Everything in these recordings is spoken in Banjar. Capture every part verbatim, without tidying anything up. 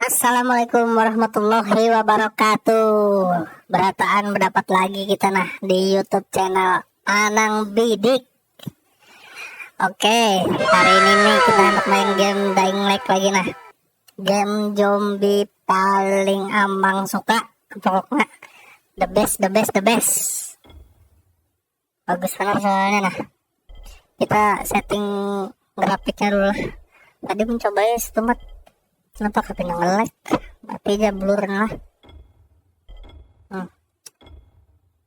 Assalamualaikum warahmatullahi wabarakatuh. Berataan berdapat lagi kita nah di YouTube channel Anang Bidik. Oke, hari ini nih kita hendak main game Dying Light lagi nah. Game zombie paling amang suka pokoknya. The best, the best, the best. Bagus benar soalnya nah. Kita setting grafiknya dulu lah. Tadi mencoba ya setempat. Kenapa H P nge-lag? Mati aja blur lah. Hmm.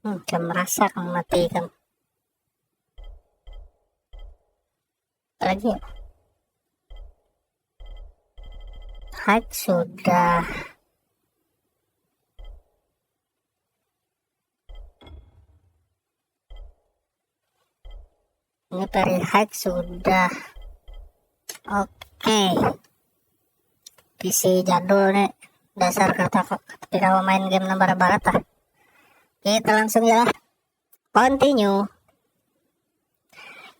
Hmm, jam merasa kamu mati kan. Lagi ya. Hide sudah. Ini very high sudah. Oke. P C jadul nih. Dasar kata kok. Tapi kalau main game nang barat-barat lah. Kita langsung ya lah. Continue.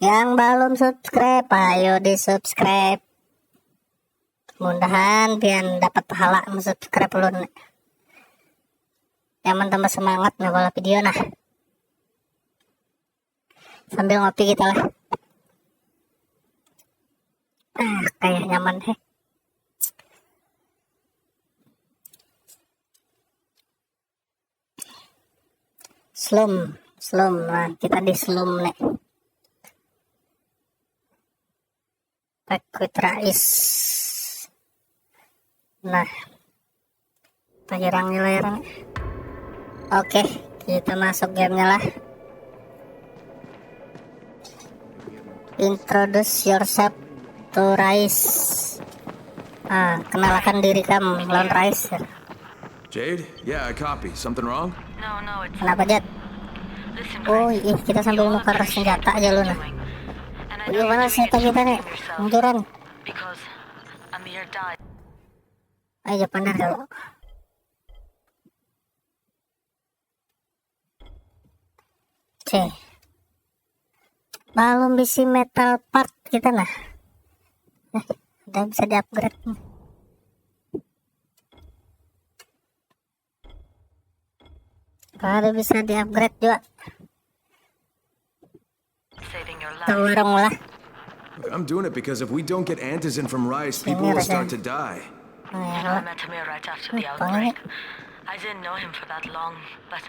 Yang belum subscribe, ayo di subscribe. Mudahan pian dapat pahala subscribe ulun. Nyaman tambah semangat nah kalau video nah. Sambil ngopi kita lah. Ah, kayak nyaman heh. Slum, slum. Nah, kita di slum nih. Pack with rice. Nah, pahirang nih layarnya. Oke, kita masuk gamenya lah. Introduce yourself to rice. Ah, kenalkan diri kamu lawan rice. Jade? Yeah, I copy. Something wrong? No, no, it's Kenapa, Jad? Listen, Oh, Craig. Ih, kita sambil You're the nukar senjata aja lu nah. Doing. And I Iya, know mana senjata kita nih? Yourself. Munduran. Because Amir died. Ayo, pandar dulu. Oke. Belum bisi metal part kita nah. Eh, udah bisa di-upgrade nih. Baru bisa di-upgrade juga. Saving your life. Tolong lah. Look, I'm doing it because if we don't get antizin from rice, people Sini will ada. Start to die. Oh, ya, I kalau met Amir right after the Hmm, outbreak. Pokoknya. I didn't know him for that long, but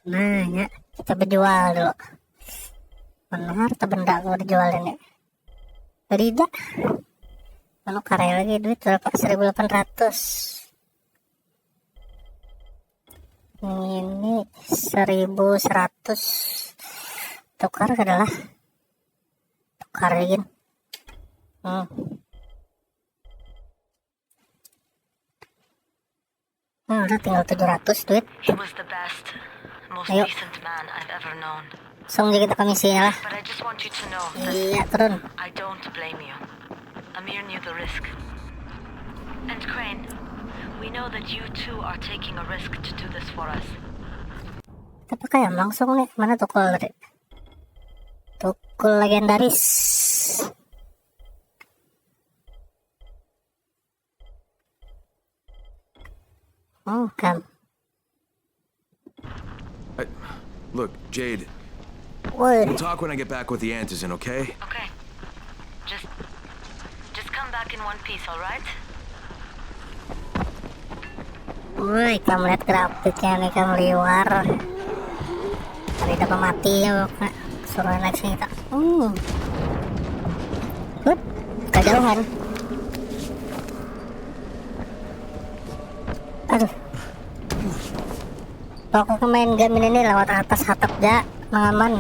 Nah, ya, kita berjual dulu. Mana harta benda kalau dijual ini? Beli dah. Kalau karya lagi duit berapa? Seribu delapan ratus. Ini seribu seratus. Tukar adalah tukar lagi. Hmm. Hmm, udah tinggal tujuh ratus duit. He was the best, most Ayo. Decent man I've ever known. Langsung aja kita ke misinya lah. But I just want you to know that Iya, turun. I don't blame you. Amir knew the risk. And Crane, we know that you two are taking a risk to do this for us. Kita pakai yang langsung nih. Mana tukul tadi? Tukul legendaris. Oh, kam. Hey, look, Jade. Woi. We'll talk when I get back with the antizin, okay? Okay. Just, just come back in one piece, all right? Woi, kam lihat grafiknya nih, kam liwar. Tadi dapat mati ya, pokoknya. Suruh naik sini, tak. Hmm. Hup, kejauhan. Aduh. Pokoknya main game ini nih lewat atas hatap ja, nang aman.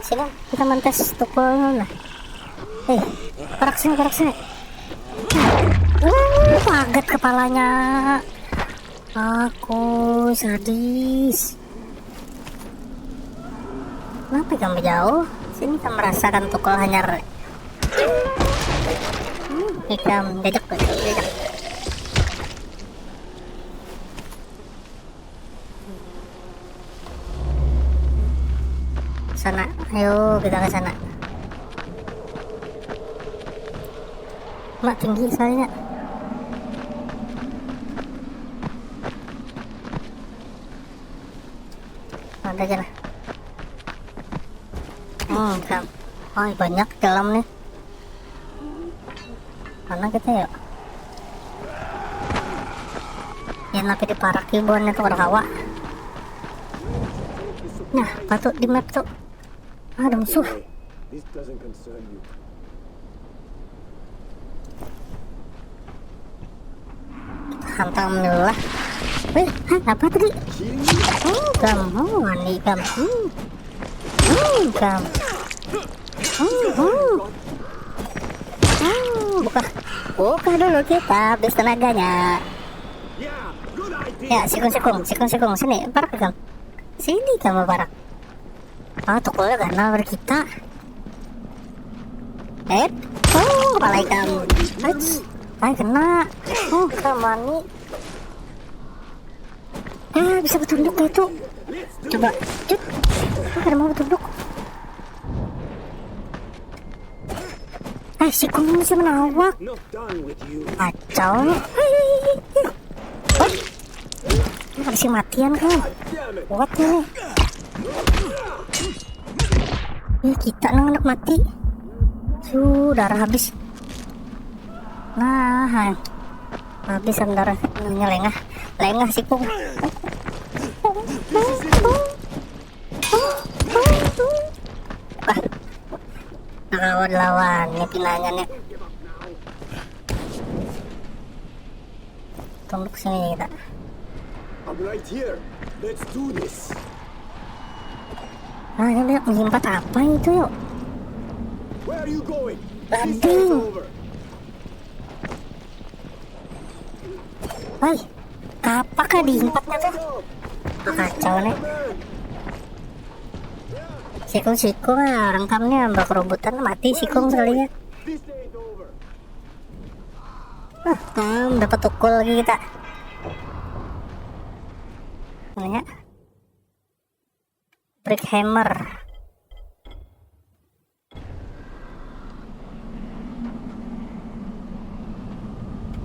Sini kita mantes tukul nah. Eh, parak sini, parak sini. Uh, pagat kepalanya. Aku sadis. Kenapa ikam jauh? Sini ikam merasakan tukul hanyar. Hmm, ikam jajak, jajak. Sana, ayo kita ke sana. Mak tinggi soalnya. Ada aja lah. Hmm, kam. Oh, banyak dalam nih. Mana kita ya? Yang tapi diparak ibuannya tuh kada kawa. Nah, apa tuh di map tuh? Ah, ada musuh. This doesn't concern you. Hantam dulu lah. Wih, hah, apa tadi? Hmm, kam, oh, wani kam. Hmm. Hmm, kam. Hmm, hmm. Hmm, buka. Buka dulu kita, habis tenaganya. Ya, sikung, sikung, sikung, sikung. Sini, parak kam. Sini kamu parak. Ah, tukulnya ganal ber kita. Eh, oh, kepala ikam. Ais, ay, kena. Oh, kena mani. Ah, bisa betunduk itu. Coba, cut. Aku kada mau betunduk. Eh, sikung ini sih menawak. Kacau. Hei, hei, hei, hei. Hei. Ini kada sih matian kan? Kuat ini. Ya, kita nang handak mati. Su, darah habis. Nah, hai. Habis am darah. Ini lengah. Lengah sikung. Ah. Nah, lawan, lawan. Ini pinanya nih. Tunduk sini kita. I'm right here. Let's do this. Ah, ini banyak menyimpat apa itu, yuk? Where are you going? This is over. Hai, apakah diimpaknya tuh? Oh, kacau nih. Sikung-sikung ah, orang kam nih ambak robutan mati sikung sekalinya. Ah, kam dapat tukul lagi kita. Mana ya? Brick hammer.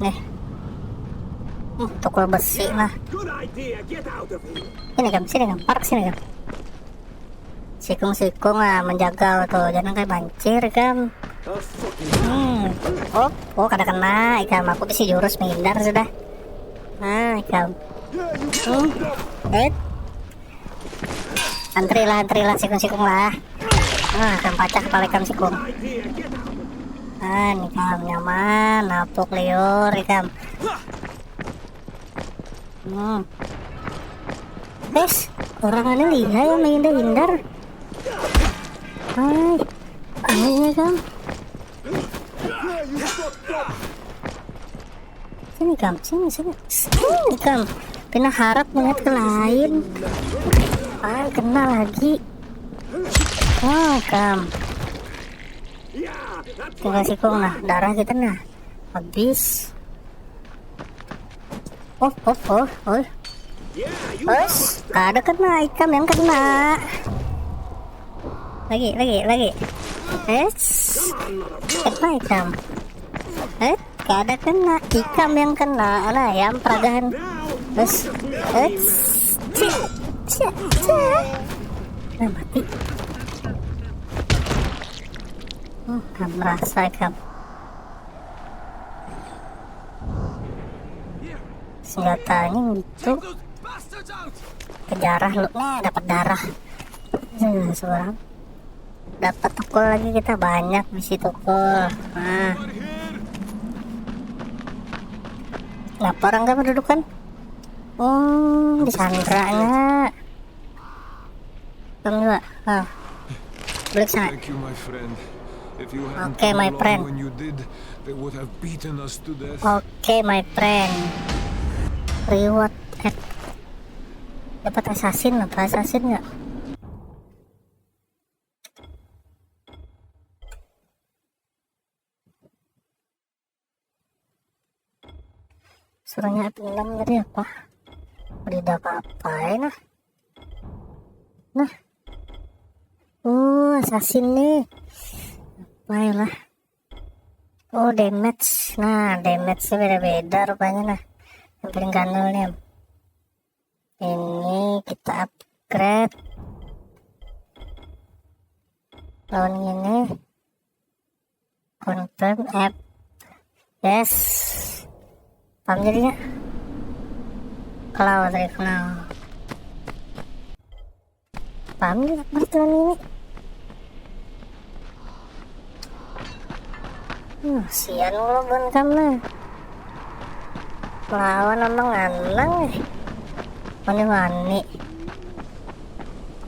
Nih. Hmm, tukul besi lah. Sini kam, sini kam, parak sini kam. Sikung-sikung lah menjaga tuh, jangan kayak bancir kam. Hmm. Oh, oh kada kena ikam, aku bisa jurus menghindar sudah. Nah, ikam. Hmm. Eh. Antrilah, antrilah, sikung-sikung lah. Nah, kam pacah kepala ikam sikung. Ah, ini kam nyaman, napuk liur ikam. Hmm. Wes, orang anu lihai menghindar-hindar. Hai, anehnya kam. Sini kam, sini, sini. Sini kam. Pina harap melihat ke lain. Ah, kena lagi. Oh, kam. Tinggal sikung nah, darah kita nah. Habis. Oh, oh, oh, oh. Us, kada kena ikam yang kena. Lagi, lagi, lagi. Es. Kena ikam. Eh, kada kena ikam yang kena. Alah, yang peragahan. Us, es. Cek, cek, cek. Nah, mati. Hmm, kam rasa ikam. Senjatanya gitu. Kejarah lu. Nah, dapat darah. Hmm, seorang. Dapat tukul lagi kita, banyak bisi tukul. Nah. Kenapa orang gak berdudukan? Hmm, disandranya. Bang juga. Ah. Balik sana. Thank you, my friend. If you hadn't Oke, come my along friend. When you did, they would have beaten us to death. Oke, my friend. Reward at dapat assassin apa? Assassin nggak? Suruhnya F enam tadi apa? Tidak apa-apa ya nah. Nah. Oh, assassin nih. Apa ya lah? Oh, damage. Nah, damage-nya beda-beda rupanya, nah. Yang paling ganal nih. Ini kita upgrade. Lawan ini. Confirm app. Yes. Paham jadinya? Kalau dari kenal. Paham juga pasti ini. Hmm, sian lo bun kam nah. Lawan orang lanang eh. Wani-wani.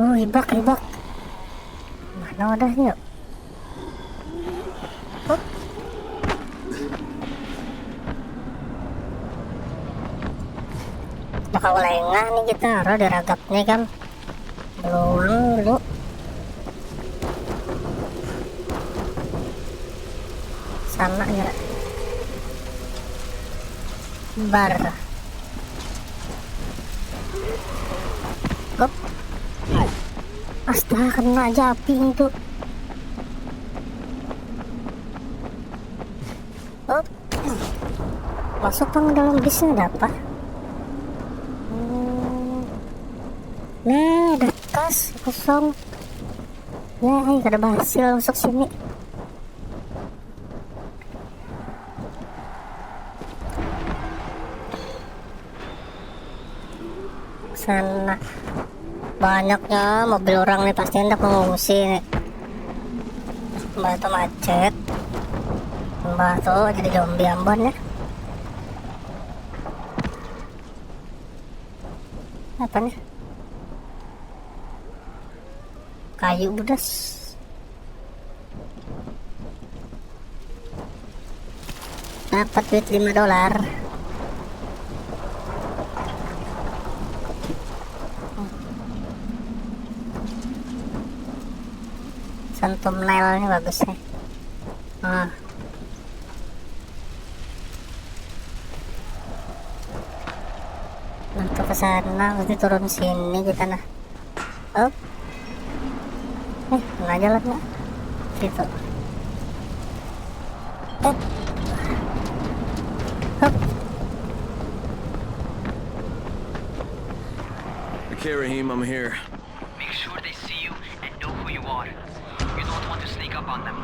Oh, hibak, hibak. Mana wadahnya? Hup. Bakal lengah nih kita, ro diragap nih kan. Beluang dulu. Sama ya. Bar. Hup. Astaga, kena aja api itu. Hup. Masuk pang dalam bisnya ada apa? Hmm. Nah, ada kas kosong. Ya, eh, kada berhasil masuk sini. Sana. Banyaknya mobil orang nih, pasti hendak mengungsi nih. Mbah tuh macet. Mbah tuh jadi zombie Ambon ya. Apa nih? Kayu budas. Dapat duit lima dolar. Sun thumbnail ini bagus nih. Ah. Nah, tuh ke sana, berarti turun sini kita nah. Oh. Eh, mana jalannya? Situ. Hup. Hup. Okay, Rahim, I'm here. Make sure they see you and know who you are. You don't want to sneak up on them.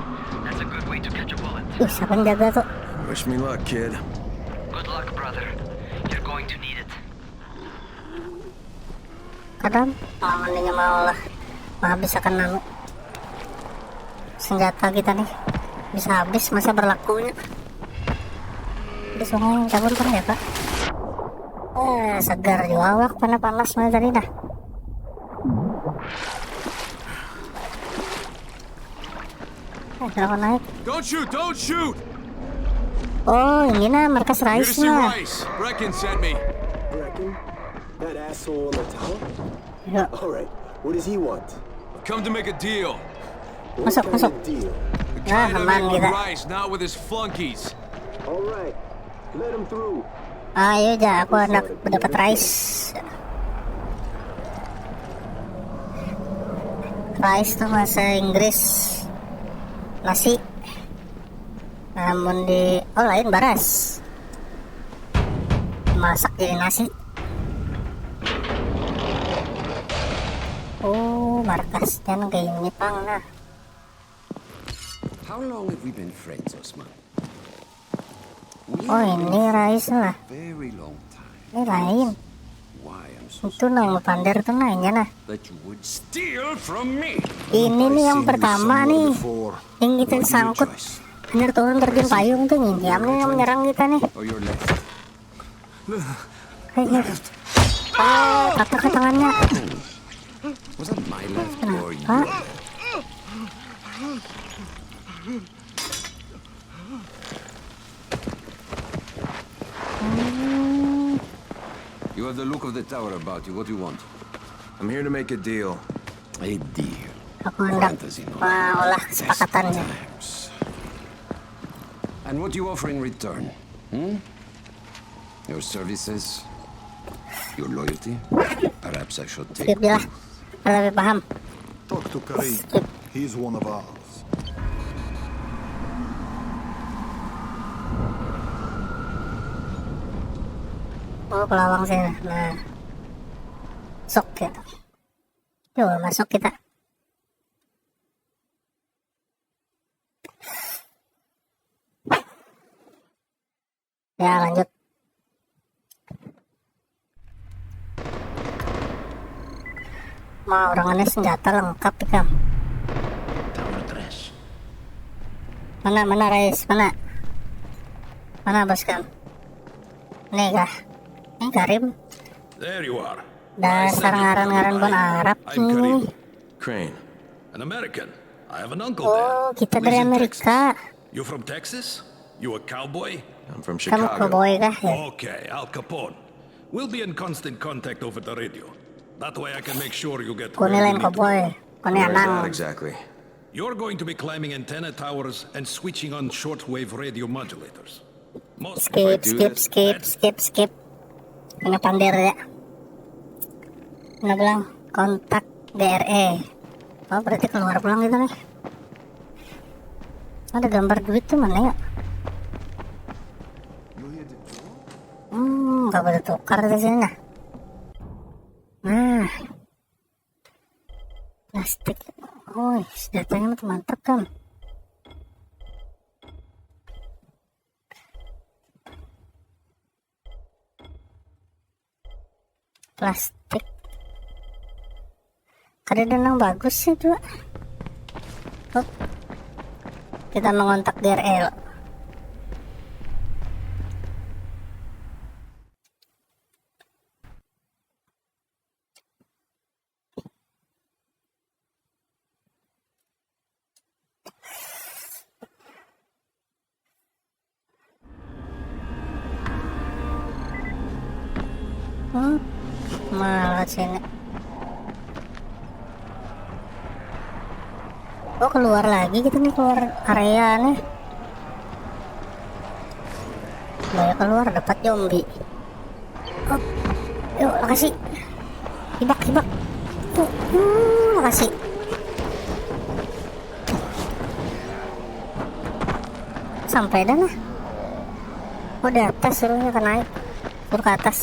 That's a good way to catch a bullet. Ih, siapa yang jaga tuh? Wish me luck, kid. Good luck, brother. You're going to need it. Kadang lawannya mau lah menghabiskan anu senjata kita nih, bisa habis masa berlakunya. Di sungai yang cabut pernah ya kak? Eh, segar juga awak, panas-panas mulai tadi dah. Eh, kenapa naik? Don't shoot! Don't shoot! Oh, ini nah markas Rais nah. Rais. Brecken sent me. Brecken? That asshole in the tower? Ya. All right. What does he want? I've come to make a deal. Masuk, masuk. What kind of deal? The kind I made with Rais, not with his flunkies. All right. Let him through. Ayo ja, aku anak dapat rice. Rice tuh bahasa Inggris nasi. Namun di, oh, lain, baras. Masak jadi nasi. Oh, markasnya nang kayak ini pang nah. How long have we been friends, Osman? Oh, ini rice lah. Ini lain. Itu nang pander tuh nanya nah. Ini nih yang pertama nih, yang kita sangkut. Hanyar turun terjun payung tuh nginjam nih yang menyerang kita nih. Hei, hei. Ah, patah ke tangannya. Kenapa? You have the look of the tower about you. What do you want? I'm here to make a deal. A deal. Aku hendak mengolah kesepakatannya. And what do you offer in return? Hmm? Your services? Your loyalty? Perhaps I should take both. Skip lah. Lebih paham. Talk to Karim. He's one of ours. Oh, ke lawang sini. Nah. Sok ya. Yuk, masuk kita. Ya, lanjut. Wah, orang ini senjata lengkap ikam. Mana, mana, Rais? Mana? Mana, Bos, kam? Nih kah? Ini Karim. There you are. Dasar ngaran-ngaran bon Arab nih. Crane. An American. I have an uncle there. Oh, kita dari Amerika. You from Texas? You a cowboy? I'm from Chicago. Kamu cowboy kah ya? Okay, Al Capone. We'll be in constant contact over the radio. That way I can make sure you get where you need to go. Kau ni lain cowboy, kau ni anang. Where is that exactly? You're going to be climbing antenna towers and switching on shortwave radio modulators. Skip, skip, skip, skip, skip. Kena pander ya. Kena bilang kontak G R E. Oh, berarti keluar pulang gitu nih. Ada gambar duit tuh mana ya? Hmm, gak boleh tukar di sini nah. Nah. Plastik. Oh, senjatanya mantap kan. Plastik. Kada ada nang bagus sih tuh. Hop. Kita mengontak D R L. Hmm, malah sini. Oh, keluar lagi kita nih, keluar area nih. Banyak keluar, dapat zombie. Hop. Yuk, makasih. Hibak, hibak. Uh, uh, makasih. Sampai dah lah. Oh, di atas suruhnya ke naik. Suruh ke atas.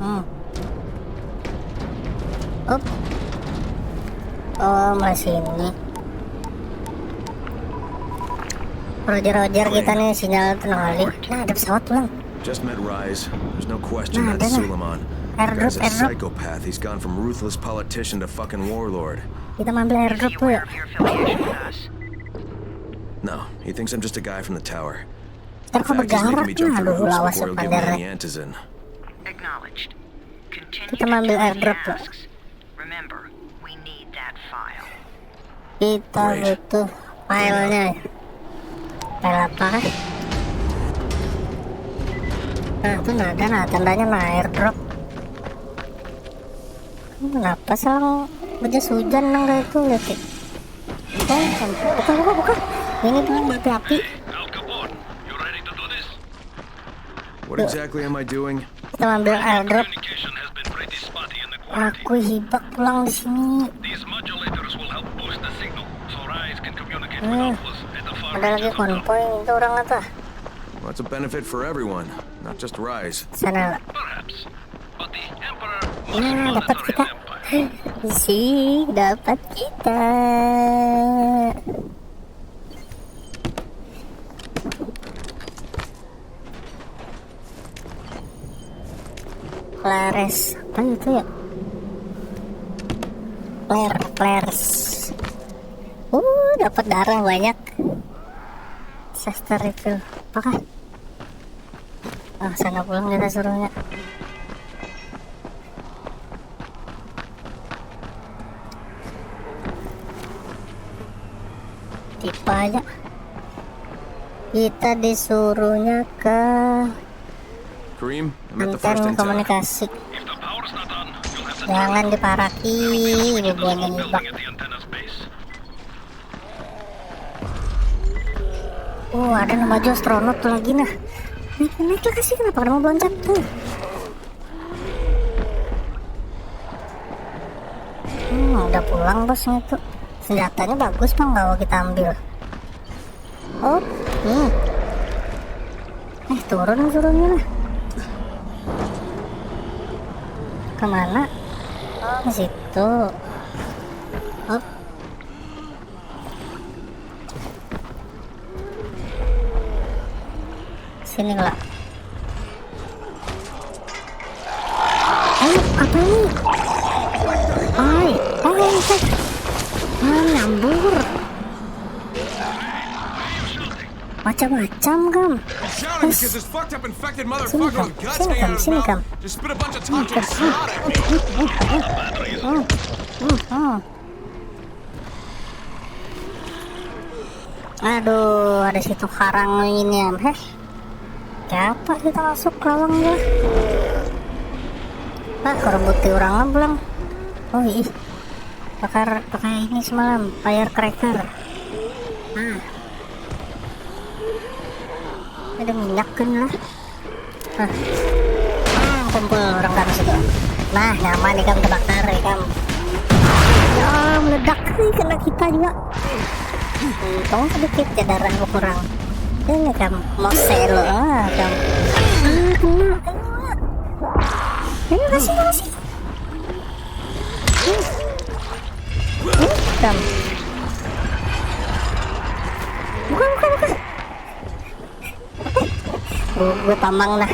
Hmm. Up. Oh, masih ini. Roger, Roger, kita nih sinyal tenang kali. Nah, ada pesawat pulang. Just met Rais. There's no question that's Suleiman. Airdrop, airdrop. Guy's a psychopath. He's gone from ruthless politician to fucking warlord. Kita ambil airdrop tuh ya. No, he thinks I'm just a guy from the tower. Ntar kau bergarak, nah, aduh, lawas ya pandarnya. Kita ambil airdrop lah. Kita butuh filenya. File apa kah? Nah, itu nah, ada nah tandanya nah, airdrop. Kenapa salah bajas hujan nang kayak itu, lihat sih. Eh, bukan, bukan, bukan. Ini tuh batu api. What exactly am I doing? Kita ambil airdrop. Aku hibak pulang di sini. Hmm, ada lagi konvoy itu orang apa? What's a benefit for everyone, not just Rais? Sana. Nah, dapat kita. Si, dapat kita. Clares, apa itu ya? Claire, Clares. Uh, dapat darah banyak. Disaster refill. Apakah? Ah, sana pulang kita suruhnya. Tipe aja. Kita disuruhnya ke anten komunikasi. Jangan diparaki, ibu buahnya hibak. Oh, ada nama aja astronot tuh lagi nah. Naik, naik lah kasih, kenapa kada mau loncat tuh? Hmm, udah pulang bosnya tuh. Senjatanya bagus bang, kalau kita ambil. Oh, Hmm. Eh, turun suruhnya lah. Kemana? Ke situ. Hop. Sini lah. Ayo, apa ini? Hai, hai, hai. Ah, nyambur. Macam-macam, Kam. Shouting because this fucked up infected motherfucker with guts Sini, hanging Kam, out of his sini, mouth Kam. Just spit a bunch of toxic snot at me. Hmm, hmm, hmm. Aduh, ada situ karang ini, Am. Heh. Siapa kita masuk lawang lah? Pak, kurang bukti orang lah pulang. Oh, ih. Bakar pakai ini semalam, firecracker. Nah. Ada minyak kan lah. Nah. Ah, kumpul orang Kam situ. Nah, nyaman ikam terbakar, ikam. Ya, meledak. Ih, kena kita juga. Untung sedikit ya darah berkurang. Ini, Kam, mose lo. Ah, Kam. Ah, kena, kena. Ini kasih, kasih. Ini, Kam. Buka, buka, buka. Gue, gue pamang dah.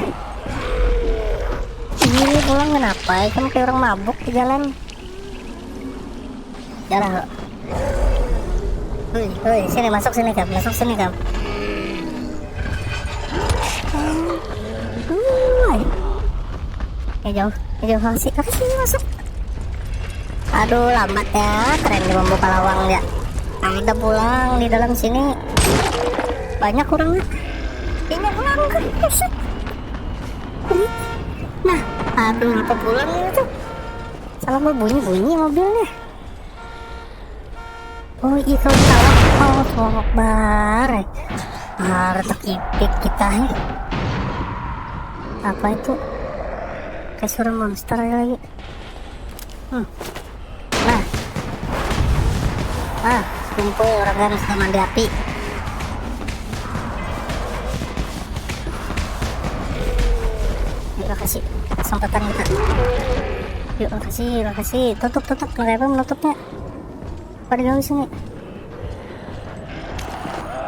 Ini pulang kenapa? Ikam kayak orang mabuk di jalan. Jarang lo. Hoi, hoi, sini, masuk sini, Kam. Masuk sini, Kam. Hoi. Ya, jauh, ya, jauh, kasih, kasih masuk. Aduh, lambat ya, keren dia membuka lawang ya. Ada pulang di dalam sini. Banyak orangnya. Ini pulang kan. Buset. Ini. Nah, aduh, apa pulang itu? Salah mau bunyi-bunyi mobilnya. Oh, iya, kalau salah. Oh, Allahu Akbar. Harus terkipik kita, ya. Apa itu? Kayak suara monster lagi. Hmm. Nah. Ah, kumpul orang kan sudah mandi api. Yuk, kasih kesempatan kita. Yuk, kasih, kasih. Tutup, tutup. Pakai apa menutupnya? Apa di dalam sini?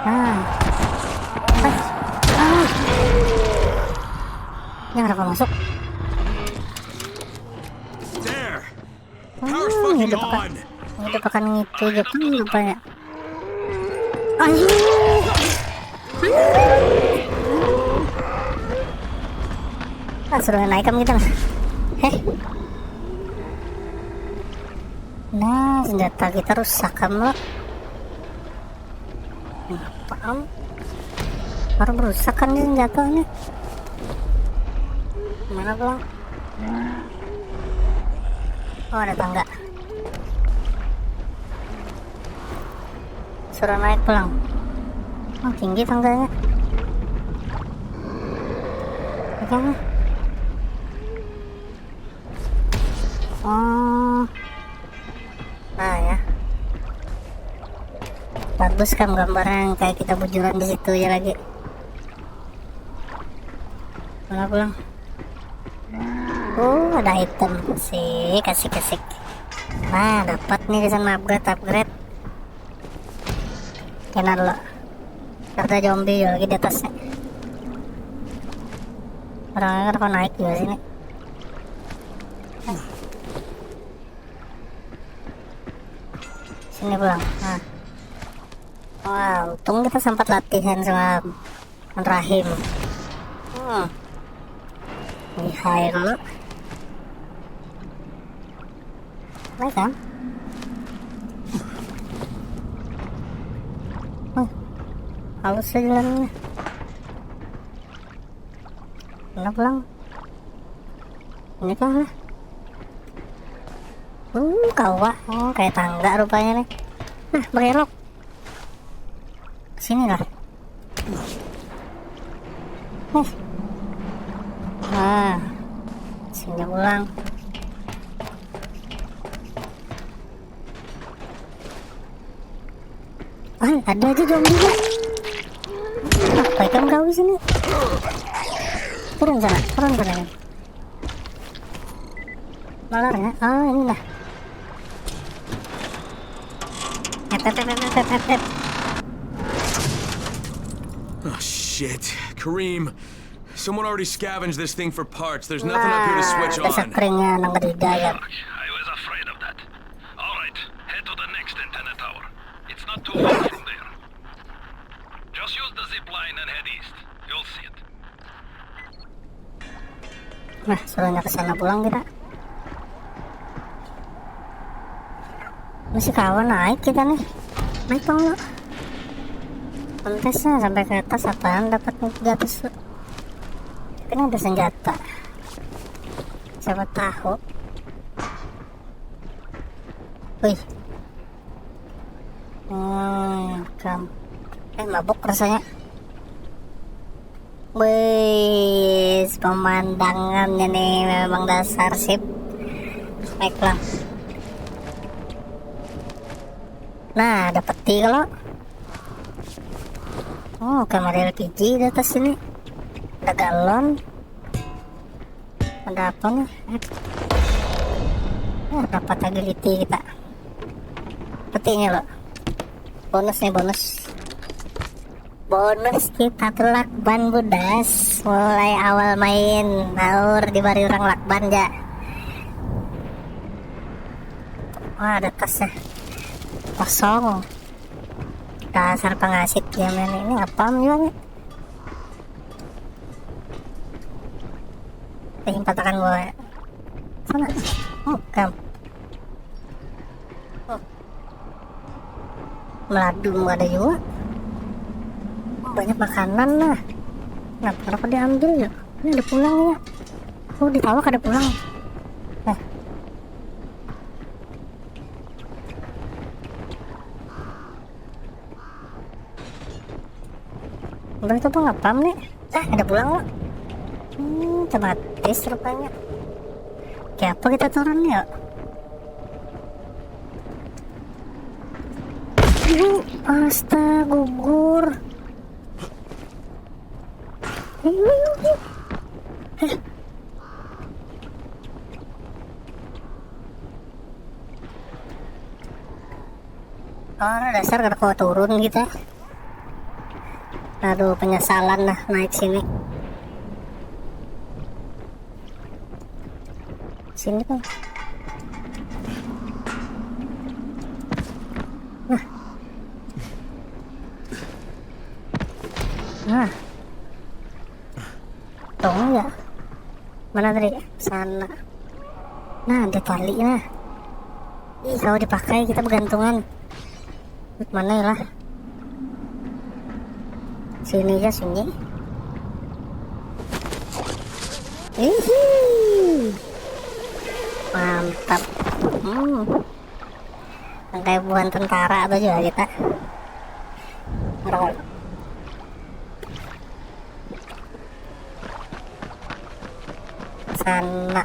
Ah. Ah. Ah. Yang kenapa masuk? There. Ah, Power's fucking hidup akan, on. Hidup akan ngitu aja kan rupanya. Anjing. Ah, suruh naik kamu gitu lah. Heh. Nah, senjata kita rusak kan lo. Kenapa, Am? Baru berusak kan ini senjata ini. Mana pulang? Oh, ada tangga. Suruh naik pulang. Oh, tinggi tangganya. Oke lah. Oh. Nah, ya. Bagus kan gambarnya, kayak kita bujuran di situ aja lagi. Mana pulang? Oh, ada item. Sik, kasih, kasih. Nah, dapat nih di sana upgrade, upgrade. Kena dulu. Ada zombie juga lagi di atasnya. Orangnya kan naik juga sini. Sini pulang. Nah. Wah, untung kita sempat latihan sama Rahim. Hmm. Lihai kalau. Naik kan? Wah, halus aja jalannya. Mana pulang? Ini kah lah? Uh, kawa. Oh, kayak tangga rupanya nih. Nah, berelok. Sini lah. Nih. Nah. Sini pulang. Ah, ada aja zombie. Apa ikam gawi sini? Turun sana, turun sana. Malar ya? Ah, ini lah. Hep, hep, hep, hep, hep, hep. Oh shit. Kareem, someone already scavenged this thing for parts. There's nothing up here to switch Nah, dasar on. Keringnya nang kedida ya. I was afraid of that. Alright, head to the next antenna tower. It's not too far from there. Just use the zip line and head east. You'll see it. Nah, suruhnya ke sana pulang kita. Masih kawan naik kita nih. Naik dong lo. Kontesnya sampai ke atas, apaan dapat di atas lo. Ini ada senjata. Siapa tahu. Wih. Hmm, kam. Eh, mabuk rasanya. Wih, pemandangannya nih memang dasar sip. Baiklah. Nah, ada peti kalau. Oh, kamar L P G di atas sini. Ada galon. Ada apa nih? Eh, dapat agility kita. Petinya lo. Bonus nih, bonus. Bonus kita tuh lakban budas. Mulai awal main haur dibari orang lakban ja. Wah, ada tasnya. Kosong. Dasar pengasik ya men, ini apa juga nih? Teh patakan gua sana. Oh, kam. Oh. Meladu ada juga. Oh, banyak makanan nah. Kenapa, kenapa diambil ya? Ini ada pulang ya. Oh, di bawah ada pulang. Nah. Udah itu tuh ngapam nih. Ah, ada pulang lo. Hmm, otomatis rupanya. Kayak apa kita turun nih ya? Aduh, astaga gugur. Ayo, ayo, ayo. Eh. Orang dasar kada kuat turun kita. Aduh, penyesalan lah naik sini. Sini tuh. Nah. Nah. Tolong ya. Mana tadi? Sana. Nah, ada tali nah. Ih, kalau dipakai kita bergantungan. Mana ya lah? Sini aja sini. Hihi. Mantap. Hmm. Kayak buhan tentara tuh juga kita. Sana.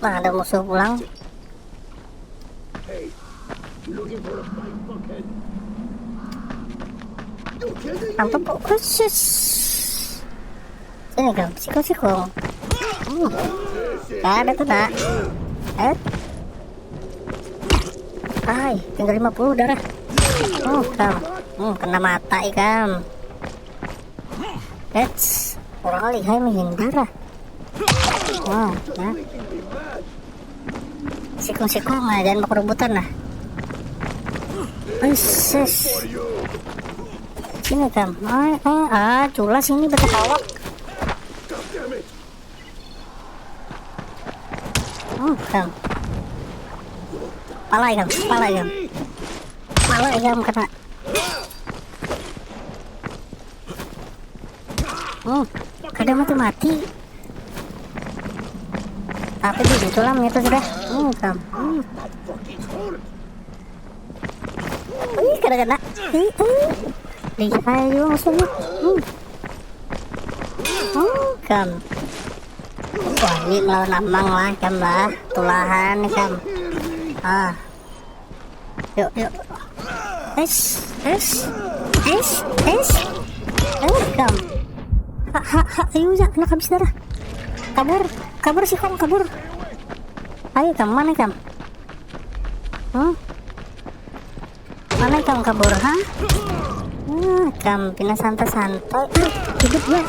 Nah, ada musuh pulang. Apa kok khusus? Sini kau, siku siku. Hmm. Ada tuh nak. Eh. Hai, tinggal lima puluh darah. Oh, kam. Hmm, kena mata ikam. Eits, orang lihai menghindar lah. Wah, nah. Sikung-sikung lah, jangan berkerubutan lah. Usus. Sini kam. Ah, ah, ah, culas ini betul awak. Oh, kam. Pala ikam, pala ikam. Pala ikam kena. Oh, kada mati-mati. Tapi begitu lah itu sudah. Oh, kam. Hmm. Ih, kada kena. Ih, ih. Lihai juga musuhnya. Hmm. Oh, kam. Wah, ini melawan amang lah, kam lah. Tulahan nih, kam. Ah. Yuk, yuk. Es, es. Eish, eish. Ayo, kam. Ha, ha, ha, ayo, ya, kena habis darah. Kabur, kabur, sikung, kabur. Ayo, kam, mana, kam? Hmm? Mana, kam, kabur, ha? Ah, kam, pina santai-santai. Ah, hidup, ya.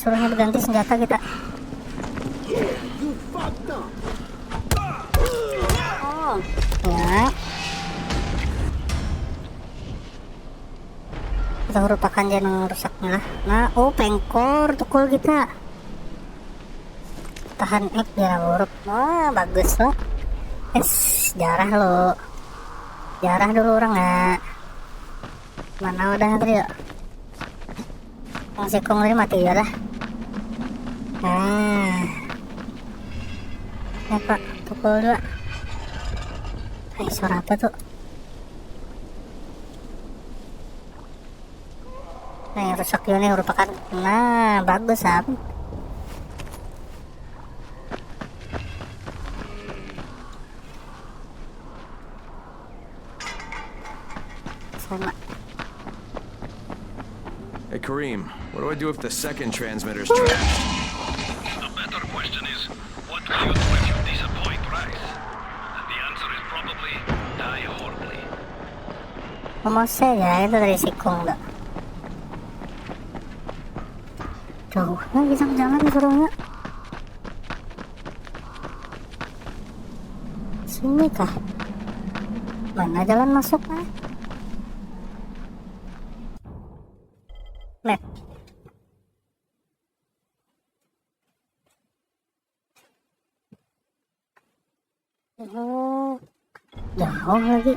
Suruhnya berganti senjata kita. Oh, ya. Kita hurupakan jangan rusaknya lah. Nah, oh, pengkor tukul kita. Tahan X, jarah buruk. Wah, bagus lo. Es, jarah lo. Jarah dulu orang ya. Mana udah tadi ya? Yang sikung tadi mati ya lah. Nah. Ya, Pak, pukul dua. Eh, suara apa tuh? Nah, yang rusak juga nih merupakan. Nah, bagus, Sam. Sama. Hey, Kareem, what do I do if the second transmitter's trash? The better question is, what will you do if you disappoint Rais? And the answer is probably die horribly. Ngomong saja itu dari sikung, Dok. Jauh lagi sama jalan suruhnya. Sini kah? Mana jalan masuknya? Map. Oh, jauh lagi.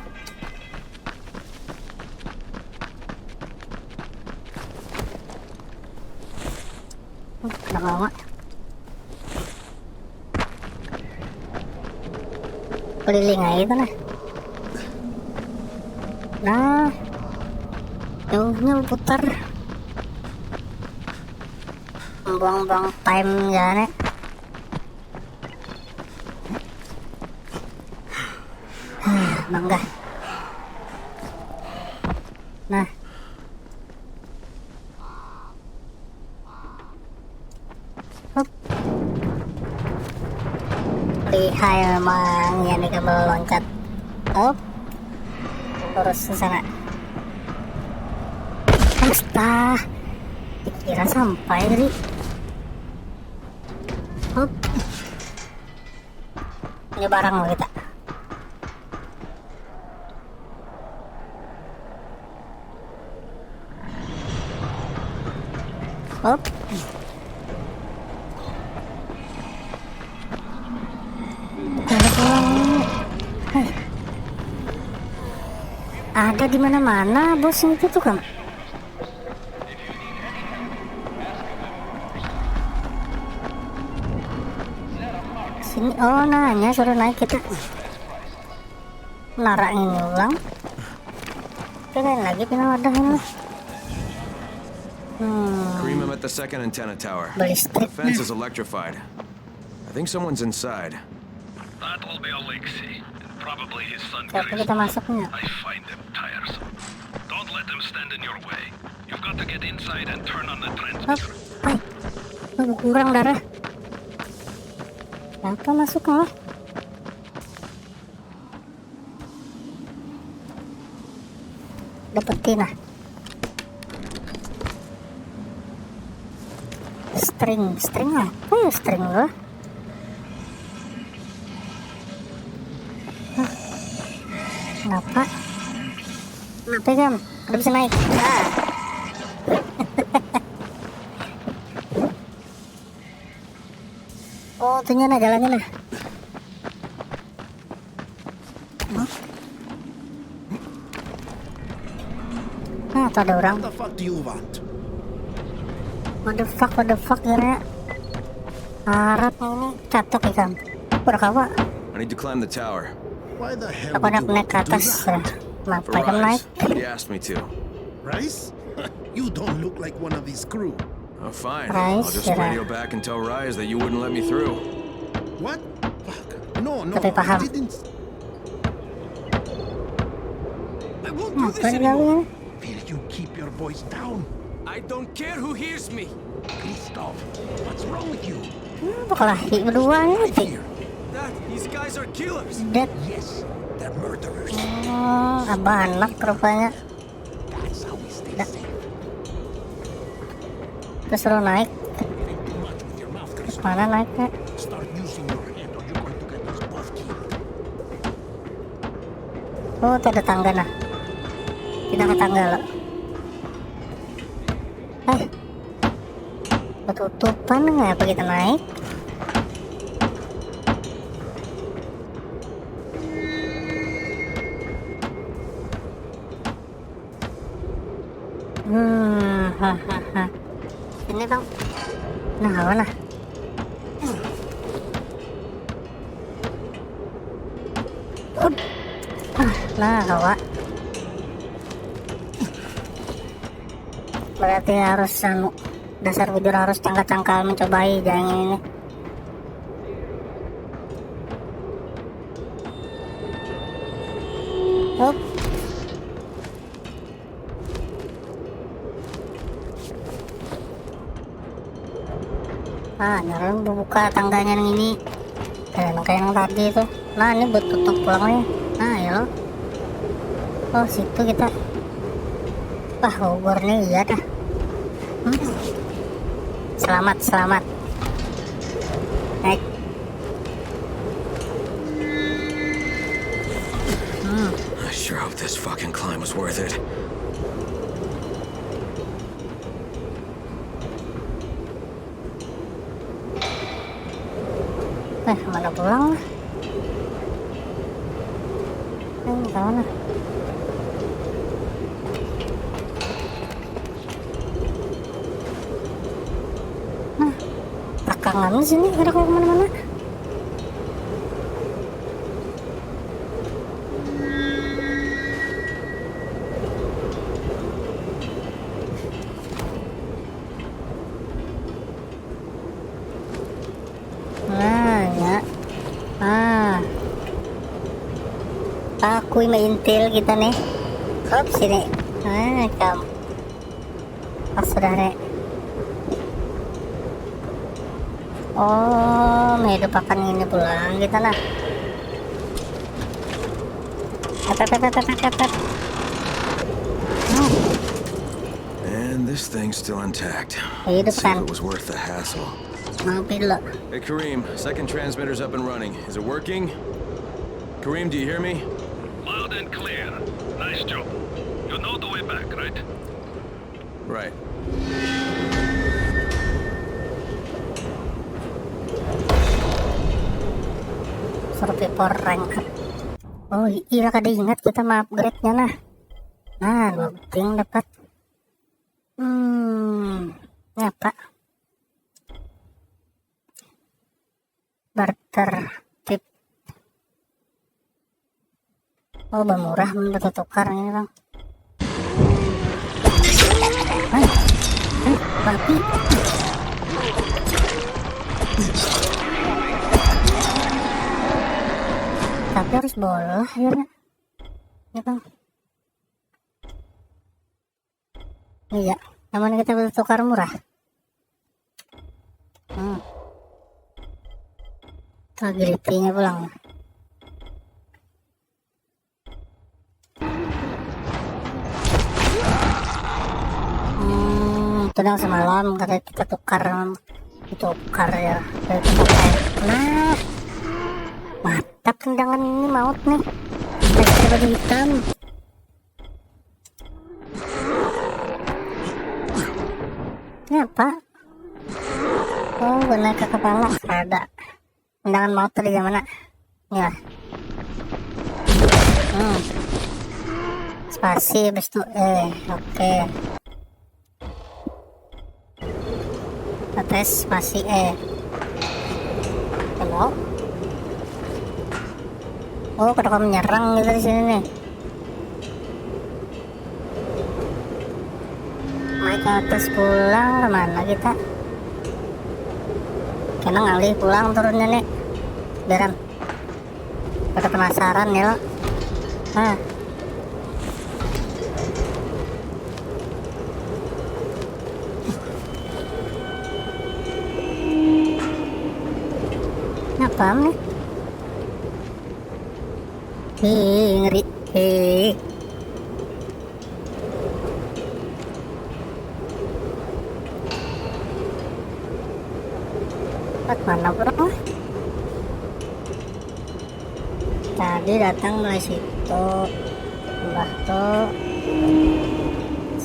Hmm, kenapa lama? Keliling aja itu nah. Nah, jauhnya putar. Buang-buang time jalannya. Bangga. Nah. Hup. Lihai memang ya nih kabel loncat. Hup. Lurus ke sana. Astaga. Dikira sampai tadi. Hup. Ini barang kita. Hup. Ada orang. Hei. Ada di mana-mana bos itu tuh, Kang. Sini, oh, nanya suruh naik kita. Nara ini ulang. Kalian lagi pina wadah ini. Hmm. Kareem, I'm at the second antenna tower. Ballistic. The fence is electrified. I think someone's inside. That will be Alexei, and probably his son. Tapi Chris. Kita masuknya. I find them tiresome. Don't let them stand in your way. You've got to get inside and turn on the transmitter. Hop. Hai. Aduh, kurang darah. Kenapa masuk lah? Dapetin lah. String, string apa ya string lo? Hah. Kenapa? Kenapa, Kam? Udah bisa naik. Ah. Oh, itunya nah jalannya nah. Hah? Nah, tuh ada orang. What the fuck do you want? What the fuck, what the fuck, kira. Harap ini catok ikan. Udah kawa. I need to climb the tower. Why the hell would you want to do that? Aku nak naik ke atas. Kenapa kamu naik? For Rais. He asked me to. Rais? You don't look like one of his crew. Oh, fine. I'll just radio back and tell Rais that you wouldn't let me through. What? Fuck. No, no, Tapi paham. I didn't. I won't do this anymore. Will you keep your voice down? I don't care who hears me. Christoph, what's wrong with you? Hmm, kelahi berdua nih. Here. Dad, these guys are killers. Dad. Yes, they're murderers. Oh, abah anak rupanya. That's how we stay safe. Terus suruh naik. Terus mana naiknya? Start using your head or you're going to get us both killed. Oh, tuh ada tangga nah. Kita ke tangga lo. Eh, ketutupan, ngapa kita naik? Hmm, hahaha. Ini bang. Nah, kawan nah. Hup. Ah, nah, kawa. Berarti harus anu, dasar bujur harus cangkal-cangkal mencobai jalan ini. Hup. Ah, nyaran bubuka tangganya nang ini. Kaya nang, kaya nang tadi tuh. Nah, ini buat tutup pulangnya. Nah, ya lo. Oh, situ kita. Wah, ubur nih, iya dah. Hmm. Selamat, selamat. Naik. Hmm. I sure hope this fucking climb was worth it. Eh, mana pulang lah? Eh, ke mana? Nah, takangan sini, kada kawa kemana-mana. Nah, ya. Ah. Aku maintil kita nih. Hop, sini. Nah, kam. Pas sudah nih. Oh, hidup akan ini pulang kita nah. Tep, tep, tep, tep, tep, tep. Hmm. And this thing's still intact. Hidup Let's see if kan? It was worth the hassle. Mampir lo. Hey, Kareem, second transmitter's up and running. Is it working? Kareem, do you hear me? Loud and clear. Nice job. You know the way back, right? Right. Survivor rank up. Oh iya, kada ingat kita ma-upgrade-nya nah. Nah, dua buting dapat. Hmm, ini apa? Barter tip. Oh, bamurah mun batutukar ini, Bang. Hah? Hah? Babi. Tapi harus bola akhirnya. Ya, Bang. Iya, amun kita batutukar murah. Hmm. Tuh, agility-nya pulang. Hmm, itu nang semalam kata kita tukar, tukar ya. Nah, mantap tendangan ini, maut nih. Baju hitam. Ini apa? Oh, kena ke kepala. Ada. Tendangan maut tadi yang mana? Ya. Hmm. Spasi habis itu E. Oke. Tes spasi E. Hello? Oh, kada kawa menyerang gitu di sini nih. Mic Atas pulang kemana kita? Kena ngalih pulang turunnya nih. Beran. Pada penasaran ya lo. Hah. Ngapam nih? Hii, ngeri. Hii. Tempat mana orang lah? Tadi datang mulai situ, mbah tu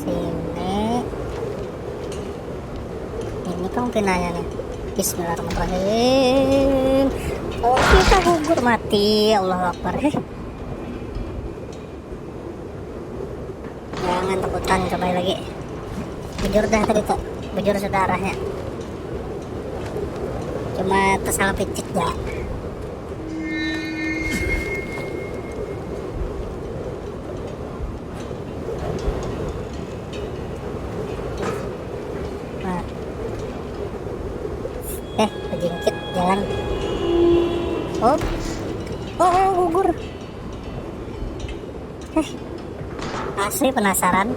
sini. Ini kan pinanya nih. Bismillahirrahmanirrahim. Oh, kita gugur mati. Allahu Akbar. Heh. Jangan takutan, coba lagi. Bujur dah tadi tuh. Bujur sudah arahnya. Cuma tersalah picit ya. Nah. Eh, bejingkit jalan. Oh. Oh, oh, gugur. Eh, asli penasaran.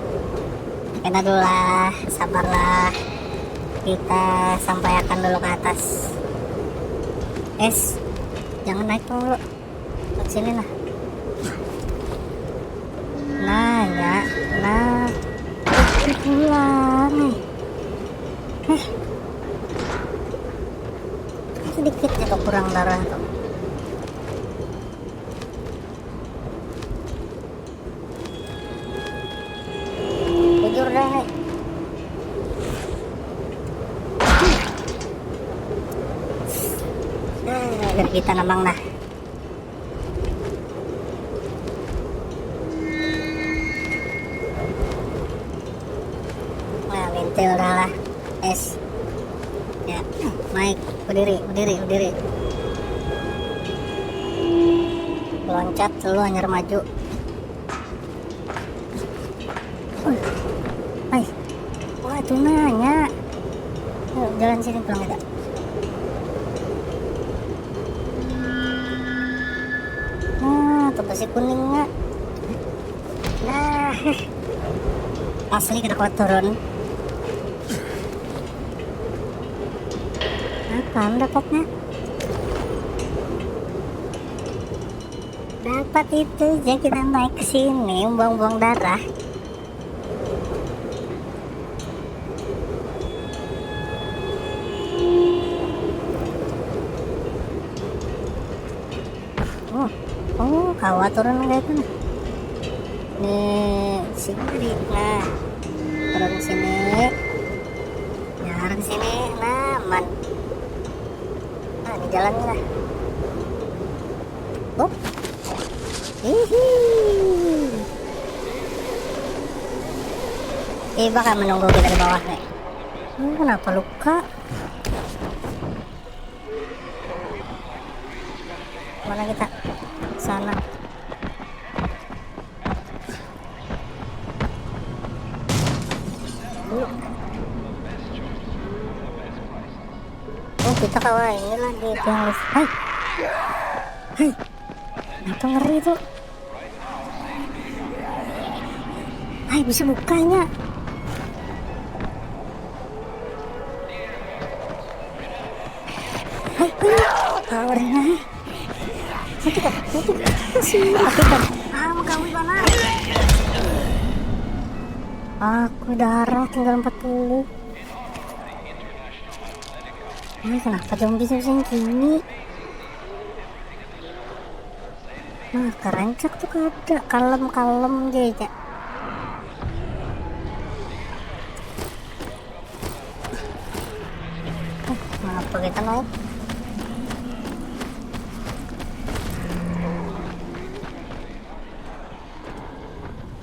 Kena dulu lah, sabarlah. Kita sampai akan dulu ke atas. Es, jangan naik dulu. Lewat sini lah. Nah, ya. Nah. Eh, pulang nih. Eh. Sedikit aja kurang darah tuh. Bujur dah nih. Nah, kita nambang dah. Nah, mintil dah lah. Es. Ya, naik, berdiri, berdiri, berdiri. Loncat, lu hanyar maju. Hai. Wah, itu nanya. Yuk, jalan sini pulang kita. Nah, tuh pasti kuning nggak? Nah, asli kita kuat turun. Apa dapatnya? Dapat itu aja, kita naik ke sini, buang-buang darah. Oh, oh, kawa turun kayak itu nah. Nih, sini tadi. Nah, turun sini. Nyarang sini, nah, aman. Nah, ini jalannya lah. Up. Hihi. Iba kan menunggu kita di bawah nih. Ini kenapa luka? Mana kita? Sana. Oh, kita kawa inilah di tiang listrik. Hai. Hai. Itu ngeri tuh. Hai, bisa bukanya. Hai, hai. Powernya. Sakit, ah, sakit. Kasih, sakit, ah. Ah, menggawi banar. Aku darah tinggal empat puluh. Ini kenapa zombie sing gini? Nah, karancak tuh kada. Kalem-kalem aja. Eh, kenapa kita naik?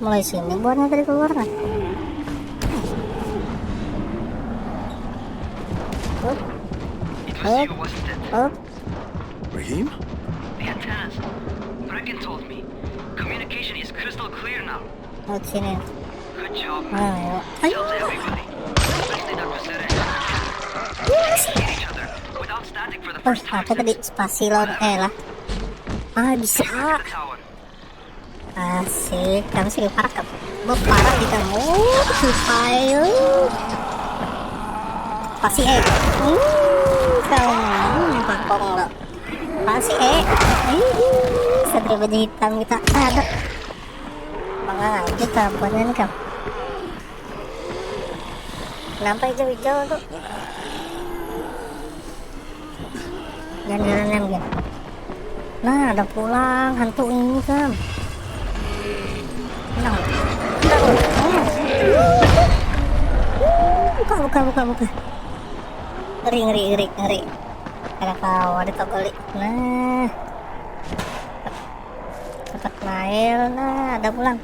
Mulai sini buahnya tadi keluar nah. Up. Up. Up. Raheem? The antennas. Brecken told me. Communication is crystal clear now. Lewat sini. Good job, Nah, man. ya. Tells Ayo. Everybody. Oh, apa tadi? Spasi lawan, eh lah. Ah, bisa. Asik, kamu sih parak kamu. Mau parak di kamu. Ayo. Pasti eh. Hmm, kamu hmm, pakong lo. Pasti eh. Ih, satria baja hitam kita. Ada. Mangga aja kabunan kamu. Kenapa hijau-hijau tuh? Jangan-jangan yang gini. Nah, ada pulang hantu ini kan. Tenang. Tenang. Buka, buka, buka, buka. Ngeri, ngeri, ngeri, ngeri. Ada kawa di togoli. Nah. Cepat mail. Nah, ada pulang.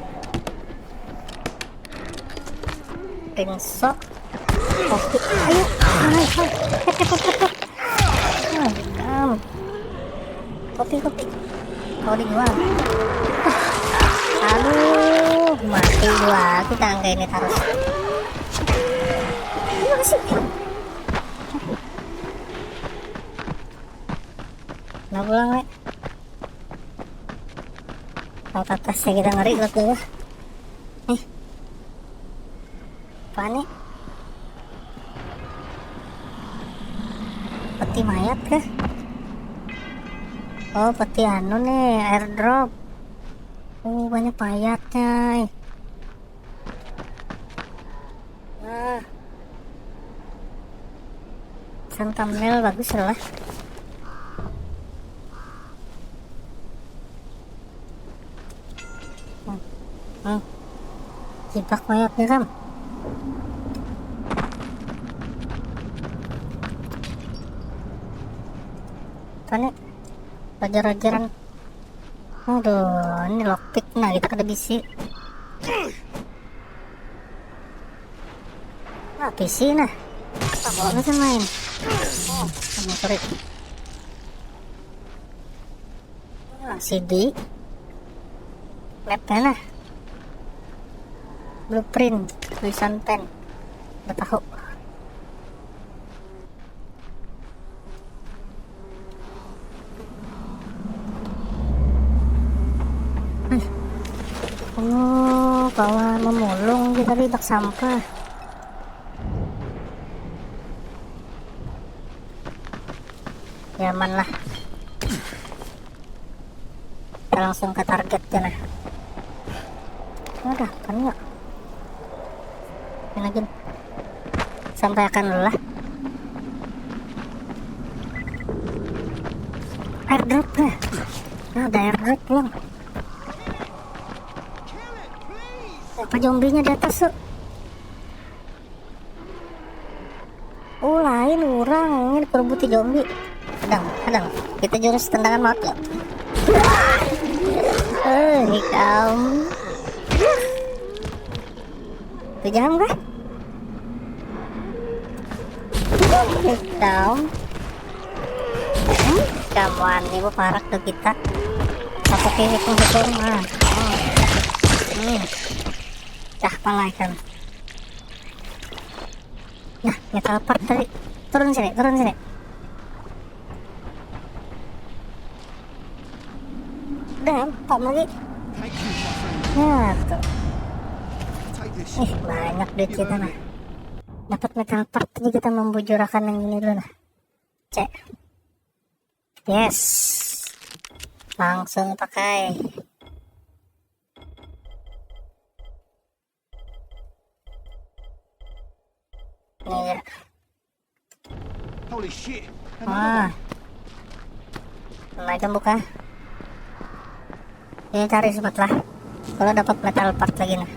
Rinso. Kopi. Ayo. Ayo. Kopi, kopi. Kau dijual. Aduh, mati gua. Kita angka ini terus. Terima kasih. Nah, pulang, Lek. Laut atas ya kita ngeri waktu itu. Nih. Apa nih? Peti mayat kah? Oh, peti anu nih, airdrop. Oh, banyak mayatnya. Nah. Sang thumbnail bagus lah. Hmm. Hmm. Jipak mayatnya kan. Tanya. Raja-rajaran. Aduh, ini lockpick nah kita kada bisi. Nah, P C nah. Apa mau bisa main? Oh, sama sorry. Nah, C D. Mapnya nah. Blueprint, tulisan pen. Betahu. Oh, kawan memulung kita di bak sampah. Nyaman lah. Kita langsung ke target ya nah. Udah, kan yuk. Ini lagi. Sampai akan lelah. Airdrop ya. Nah, ada airdrop pulang. Apa zombinya di atas tuh? Oh, lain orang ini perbuti zombie. Hadang, hadang. Kita jurus tendangan maut ya. Eh, hikam. Kejam kah? Hikam. Hmm, kamuan ibu parak ke kita. Apa kayak hitung-hitung ah. Hmm. Hmm. Cah palai kan. Nah, metal part tadi. Turun sini, turun sini. Udah, empat lagi. Nah, tuh. Ih, banyak duit kita nah. Dapat metal part tadi kita membujurakan yang ini dulu nah. Cek. Yes. Langsung pakai. Ini ya. Holy shit. Wah. Mulai kan buka. Ini cari sempat lah. Kalau dapat metal part lagi nah.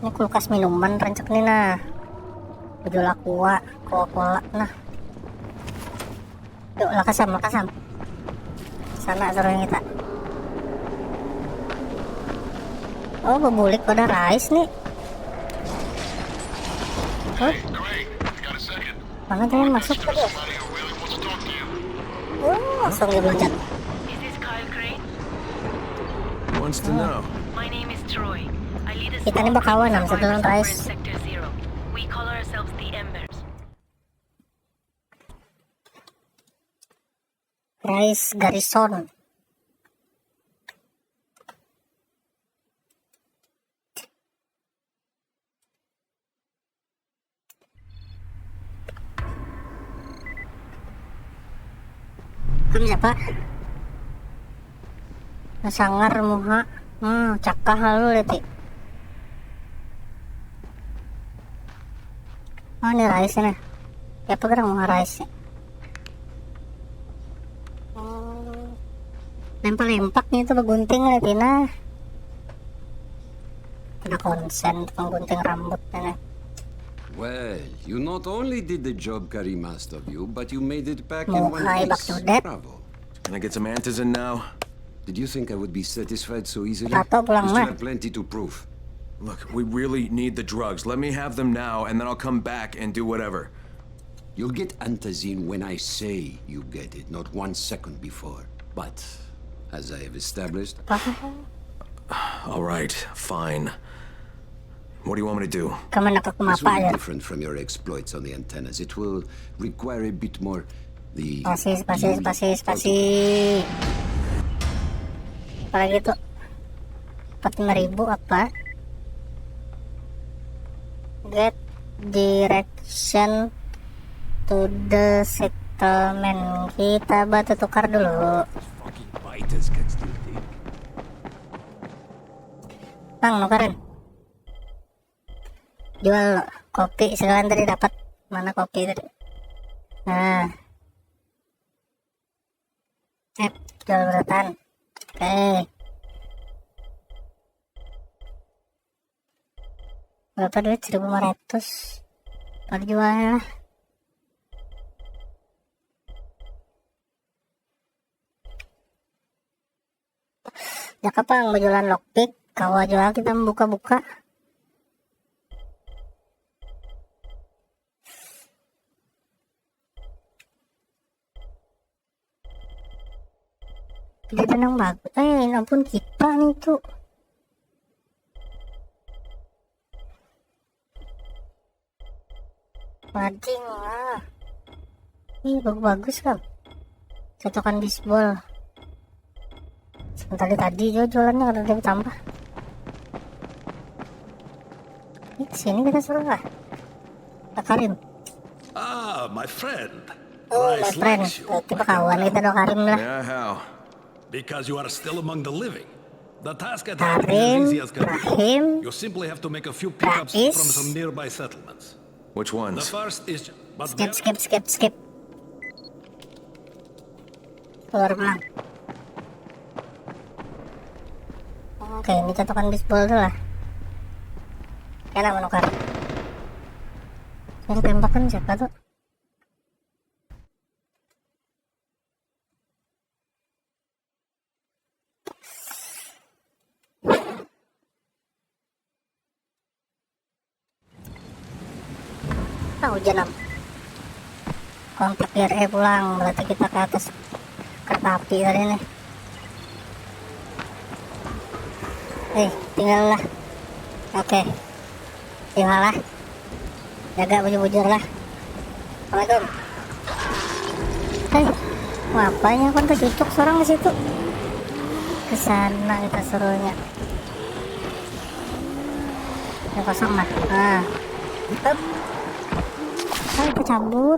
Ini kulkas minuman rancak nih nah. Bejol aqua, Coca-Cola nah. Yuk, lakasam, lakasam. Sana suruh kita. Oh, bebulik pada rice nih. Huh? Mana jangan masuk tadi ya? Oh, langsung dia loncat. Is this Kyle Crane? Wants to know. My My name is Troy. I lead a Kita ni small bakawan team of am, satu lawan survivors over Rice. in Sector Zero. We call ourselves the Embers. Rice Garrison. Kamu siapa? Sangar muha. Hmm, cakah lalu leti. Oh, ini Rice nih. Siapa gerang muha Rice nih? Oh. Lempak-lempaknya itu begunting leti nah. Ada konsen tukang gunting rambut ini. Well, you not only did the job Karim asked of you, but you made it back in one Mohai piece. Bakcudet. Bravo. Can I get some Antizin now? Did you think I would be satisfied so easily? Tato pulang You still mah. have plenty to prove. Look, we really need the drugs. Let me have them now, and then I'll come back and do whatever. You'll get Antizin when I say you get it, not one second before. But, as I have established, All right, fine. What do you want me to do? Kaman aku this mapa will be ya. Different from your exploits on the antennas. It will require a bit more the Pasis, pasis, beauty pasis, part of pasis. Apalagi tuh empat lima ribu apa? Get direction to the settlement. Kita batu tukar dulu. Fucking biters can still think. Bang, nukarin. Jual kopi sekalian tadi dapat. Mana kopi tadi? Nah. Sip, jual beratan. Oke. Berapa duit? Seribu lima ratus. Kalau jualnya lah. Jaka pang bajualan lockpick, kawa jua kita membuka-buka. Tidak ada nang bagus. Eh, ampun kita nih tuh. Mading lah. Ih, bagus-bagus kan. Catokan bisbol. Sebentar tadi juga jualannya kada ada tambah. Ini kesini kita suruh lah. Pak Karim. Ah, my friend. Oh, my Rice friend. likes you. Oh, kita I can kawan tell. Kita dong Karim lah. Yeah, how? Because you are still among the living. The task at hand is Karim, easy as can be. Rahim, You simply have to make a few pickups Rais. From some nearby settlements. Which The ones? first is, but skip, there- skip, skip, skip. Keluar pulang. Oke, ini catokan bisbol tuh lah. Kena menukar. Yang tembakan siapa tuh? Ah, hujan am. Kontak R E pulang, berarti kita ke atas kereta api tadi nih. Eh, tinggal lah. Oke. Tinggal lah. Jaga bujur-bujur lah. Assalamualaikum. Hei, ngapanya kan kecucuk seorang di situ? Ke sana kita suruhnya. Yang kosong lah. Nah. Hup. Ah, kita cabur.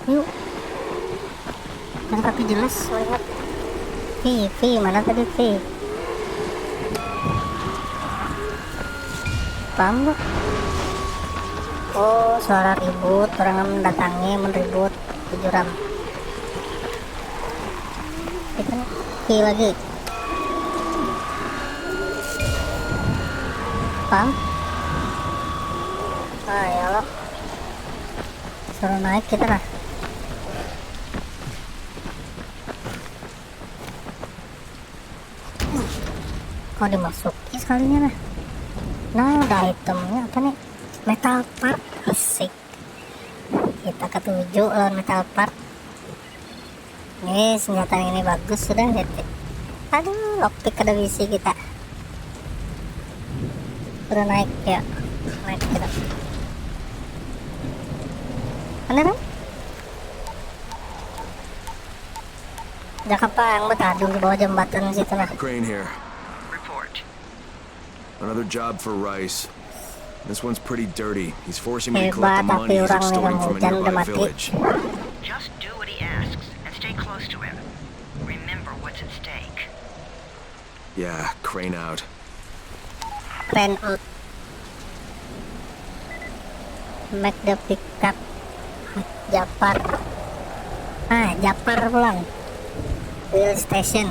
Yuk. Yang tapi jelas melihat. V, V, mana tadi V? Paham nggak? Oh, suara ribut, orang mendatangi, menribut, bujuram. Kita nih, V lagi. Paham? Ah, ya Allah. Suruh naik kita lah. Kok dimasuki sekalinya nah? Nah, ada itemnya apa nih? Metal part, asik. Kita ketujuh lawan metal part. Nih, senjata ini bagus sudah, lihat deh. Aduh, lockpick kada bisi kita. Udah naik ya. Naik kita. Mana, Ram? Jaka pang betadung di bawah jambatan situ lah. Crane here. Report. Another job for Rice. This one's pretty dirty. He's forcing me to collect the Hebat, tapi money he's orang extorting yang from a hujan udah nearby mati. Village. Just do what he asks and stay close to him. Remember what's at stake. Yeah, Crane out. Crane out. Make the pickup. Japar. Ah, Japar pulang. Wheel station.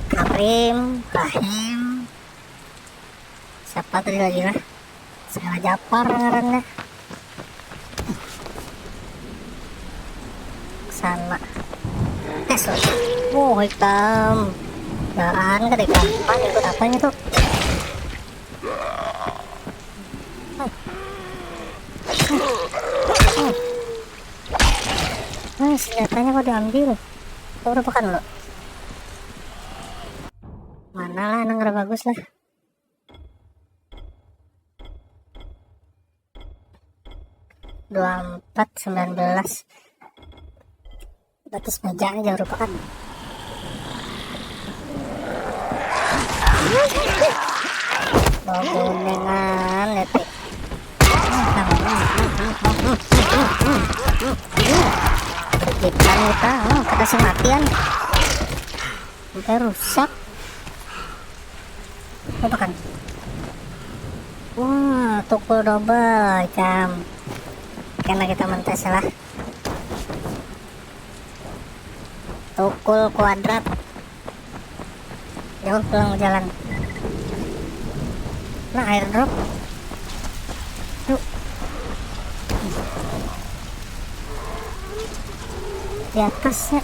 Karim, Rahim. Siapa tadi lagi lah? Salah Japar ngarannya. Sana. Eh, sorry. Wow, hitam. Daraan kada hitam. Apa ikut apanya tuh? Nah, senjatanya kok diambil. Kau berapa kan lo? Mana lah, nang bagus lah. Dua empat sembilan belas. Batas meja aja rupakan. Bawa kunengan, lete. Berjikan kita, oh, kada sing matian. Sampai rusak. Apa kan? Wah, tukul double, cam. Kena kita mentes lah. Tukul kuadrat. Jauh pulang jalan. Nah, airdrop. Yuk. Di atasnya.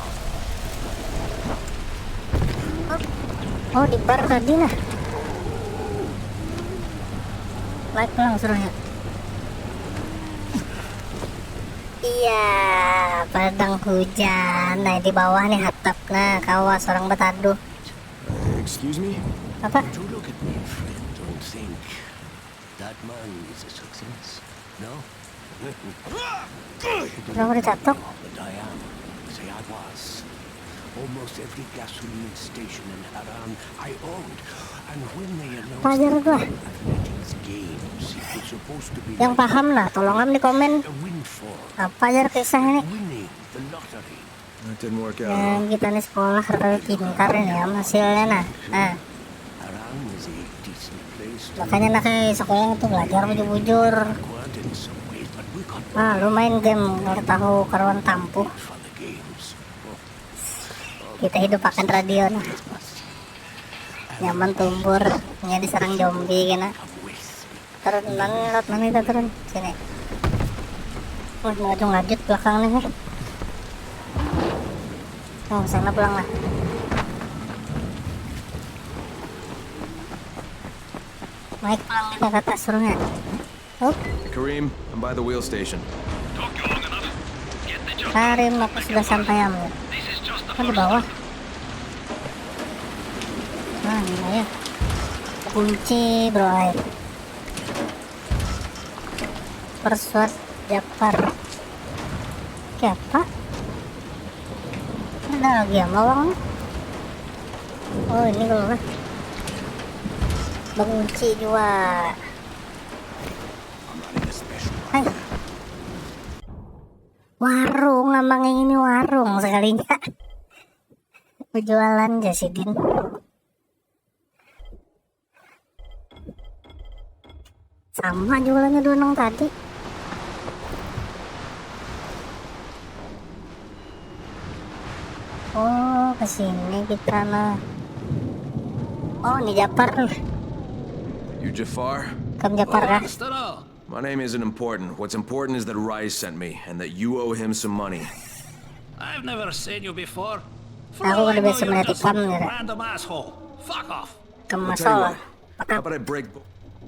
Oh, di bar tadi nah. Naik pulang suruhnya. Iya, padang hujan. Nah, di bawah nih hatap. Nah, kawas orang betaduh. Uh, excuse me? Apa? Do look at me, friend, and think that man is a success. No? Kenapa dicatok? But I am. Say I was. Almost every gasoline station in Harran I owned. And when they announced Pajar gua. Athletics Games, it was supposed to be Yang like paham lah, tolongan di komen. A windfall. Apa ajar kisah ini? Winning the lottery. That didn't work out. Yang kita nih sekolah rada pintar ini ya hasilnya nah. Nah, Harran is a decent place to makanya nak ke sekolah tuh belajar bujur-bujur. acquaint in some ways, but we got Nah, lumayan game kalau tahu karuan tampuh. fun the games. Kita hidup akan radio nah. Nyaman tumbur, nya diserang zombie kena. Come with me. Turun, nang lewat mana kita turun? Sini. Wah, ngajung ngajut belakang nih. Eh. Oh, sana pulang lah. Naik pulang kita ke atas suruhnya. Oh, Kareem, I'm by the wheel station. Don't go long enough. Get the job. Karim, aku sudah sampai ambil. This is just the Kan di first bawah. step. Nah, ini ya. Kunci, bro, ay. Persuade Japar. Oke, apa? Ada lagi yang bawang nih. Oh, ini kalau lah. Mengunci jua. I'm running a special Hai. Warung, amang ini warung sekalinya. Berjualan ja sidin. Sama jualannya dua nang tadi. Oh, ke sini kita nah. Oh, ini Japar nih. You Jafar? Kam Japar kah? Master, My name isn't important. What's important is that Rice sent me, and that you owe him some money. I've never seen you before. Aku kada biasa melihat ikam, Just some ya. Random asshole. Fuck off. Kam I'll tell you masalah. what. How about I break?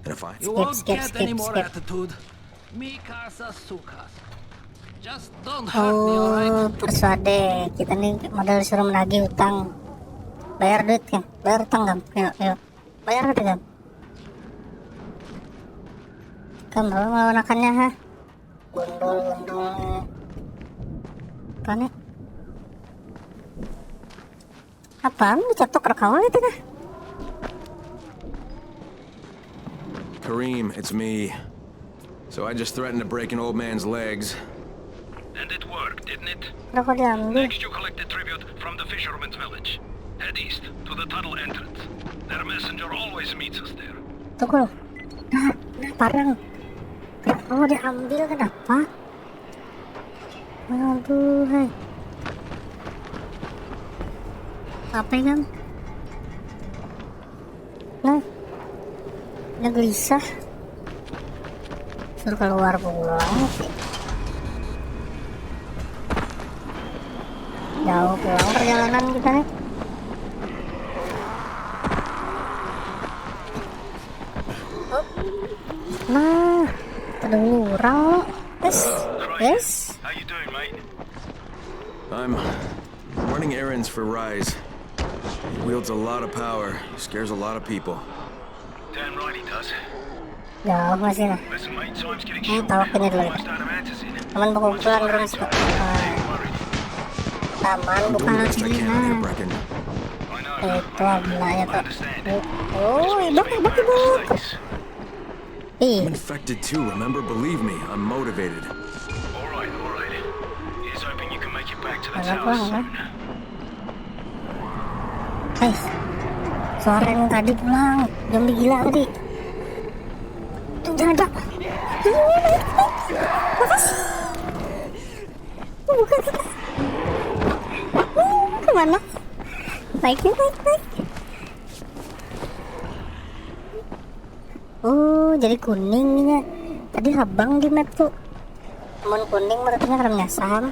And if I? You Skip, won't skip, get skip, any more skip. Attitude. Mi casa su casa. Just don't hurt me, alright? Oh, persuade. Kita nih modal suruh menagih utang. Bayar duit kan? Bayar utang kan? Ayo, ayo. Bayar duit kan? Kamu melawan akannya, ha? Gundul, gundul. Apa nih? Apaan dicetok rekawan itu nah? Kareem, it's me. So I just threatened to break an old man's legs. And it worked, didn't it? Kenapa diambil? Next, you collect the tribute from the fisherman's village. Head east to the tunnel entrance. Their messenger always meets us there. Tunggu. Nah, nah parang. Kenapa mau diambil kenapa? Aduh, hai. Apa ini? Nah, udah gelisah. Suruh keluar pulang sih. Jauh pulang perjalanan kita nih. Nah, ada orang lo. Yes, yes. How you doing, mate? I'm running errands for Rais. He wields a lot of power, scares a lot of people. Damn right he does. Jauh masih nah. Listen, mate, time's getting Ini short. tawak ini dulu ya. Almost out of matches in. Teman pengumpulan orang suka. Nah, Worried. Taman I'm bukan doing the best I sini can out here, nah. Brecken. I know. Itu abnanya tuh. Understand. Oh, ibak, ibak, ibak. I'm Ih, infected too, remember? Believe me, I'm motivated. All right, all right. Here's hoping you can make it back to the Anak tower orang, soon. Guys, suara yang tadi pulang, zombie gila tadi. Tuh, jangan, jangan. Ini, ini, ini. Makasih. Ini bukan kita. Ini kemana? Naiknya naik, naik. Oh, jadi kuning ini. Tadi habang di map tuh. Mun kuning berarti orang nyasam.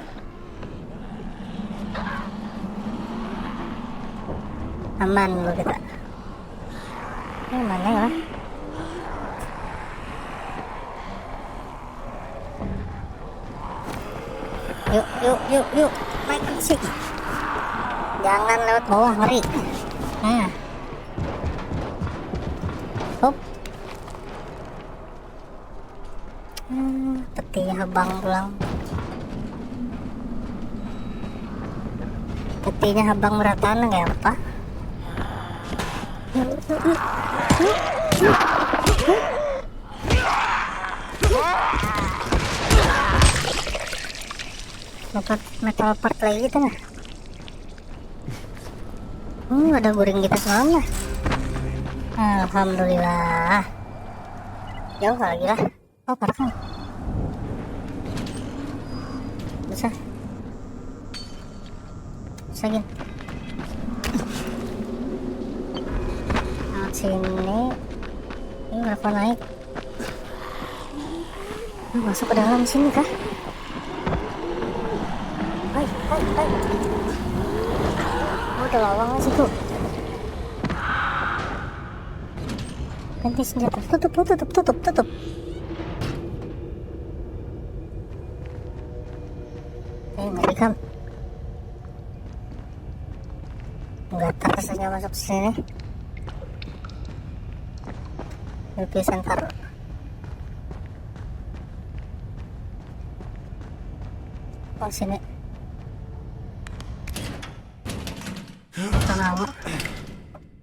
Aman dulu kita. Ini mana ya? Yuk, yuk, yuk, yuk. Naik sih. Jangan lewat bawah, ngeri. Nah. Hop. Hmm, petinya habang pulang. Petinya habang berataan kayak apa? Dapat metal part lagi kita nah. Hmm, ada guring kita semalam nah. Alhamdulillah. Jauh lagi lah. Oh, parah kan? Bisa. Bisa gin. Nah, sini. Ini berapa naik? Nah, masuk ke dalam sini kah? Hai, hai, hai. Oh, ada lawang di situ. Ganti senjata. Tutup, tutup, tutup, tutup. Eh, ngeri kan? Gatal rasanya masuk sini. Lebih santar. Oh, sini. Tanawa.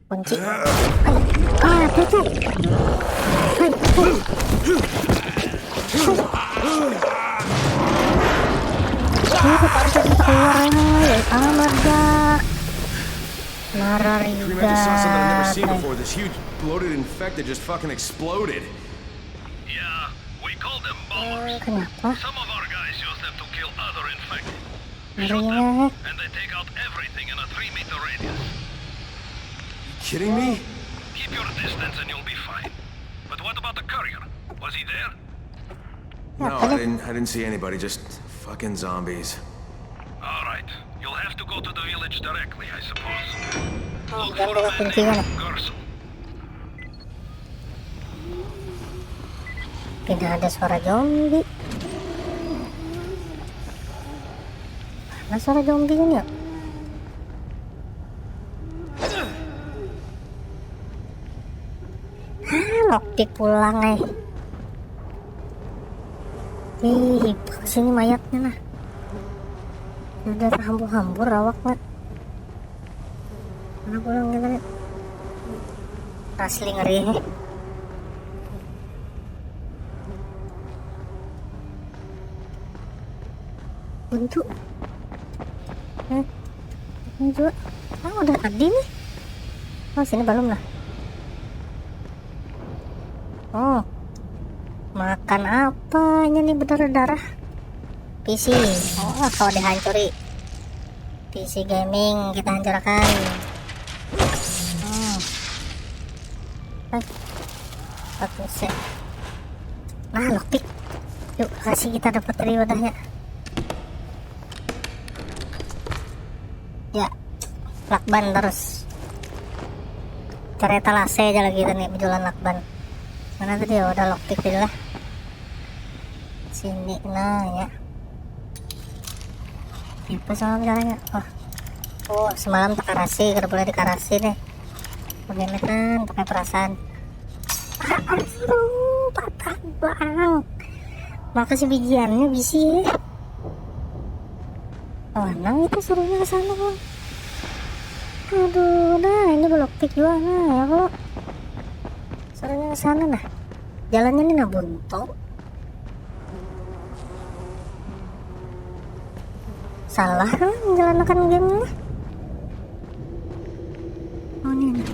Kunci. Ah, tutup. Ini harus keluar, ya. Ah, meledak. Kareem, I just saw something I've never seen Marahiga. Before. This huge bloated infected just fucking exploded. Yeah, we call them bombers. Kenapa? Some of our guys use them to kill other infected. We shoot them, Ngerinya. And they take out everything in a three meter radius. You kidding me? Keep your distance and you'll be fine. But what about the courier? Was he there? No, I didn't. I didn't see anybody. Just fucking zombies. All right. You'll have to go to the village directly, I suppose. Oh, Look jangan for a buka man kuncinya named nih. Gerson. Tidak ada suara zombie. Nah, suara zombie ini ya. Ah, lockpick pulang eh. Ih, sini mayatnya nah. Sudah terhambur-hambur awaknya. Mana pulang kita nih? Asli ngeri eh. Buntu. Hah? Ini juga. Ah, udah tadi nih. Oh, sini belum lah. Oh. Makan apanya nih berdarah-darah? P C. Oh, kalau dihancuri. P C gaming kita hancurkan. Hmm. Eh. Oke, sip. Nah, lockpick. Yuk, kasih kita dapat dari wadahnya. Ya, lakban terus. Cari etalase aja lagi kita nih, berjualan lakban. Mana tadi ya, udah lockpick tadi lah. Sini, nah ya. Apa semalam caranya? Oh. Oh, semalam tekarasi, kada boleh dikarasi nih. Bagaimana kan, pakai perasaan. Ah, aduh, patah bang. Makasih bijiannya bisi. Oh, nang itu suruhnya ke sana, Bang. Aduh, nah ini belok pik juga nah, ya kalau suruhnya ke sana nah. Jalannya ini nah buntu. Salah kan menjalankan game ini. Oh, ini nah.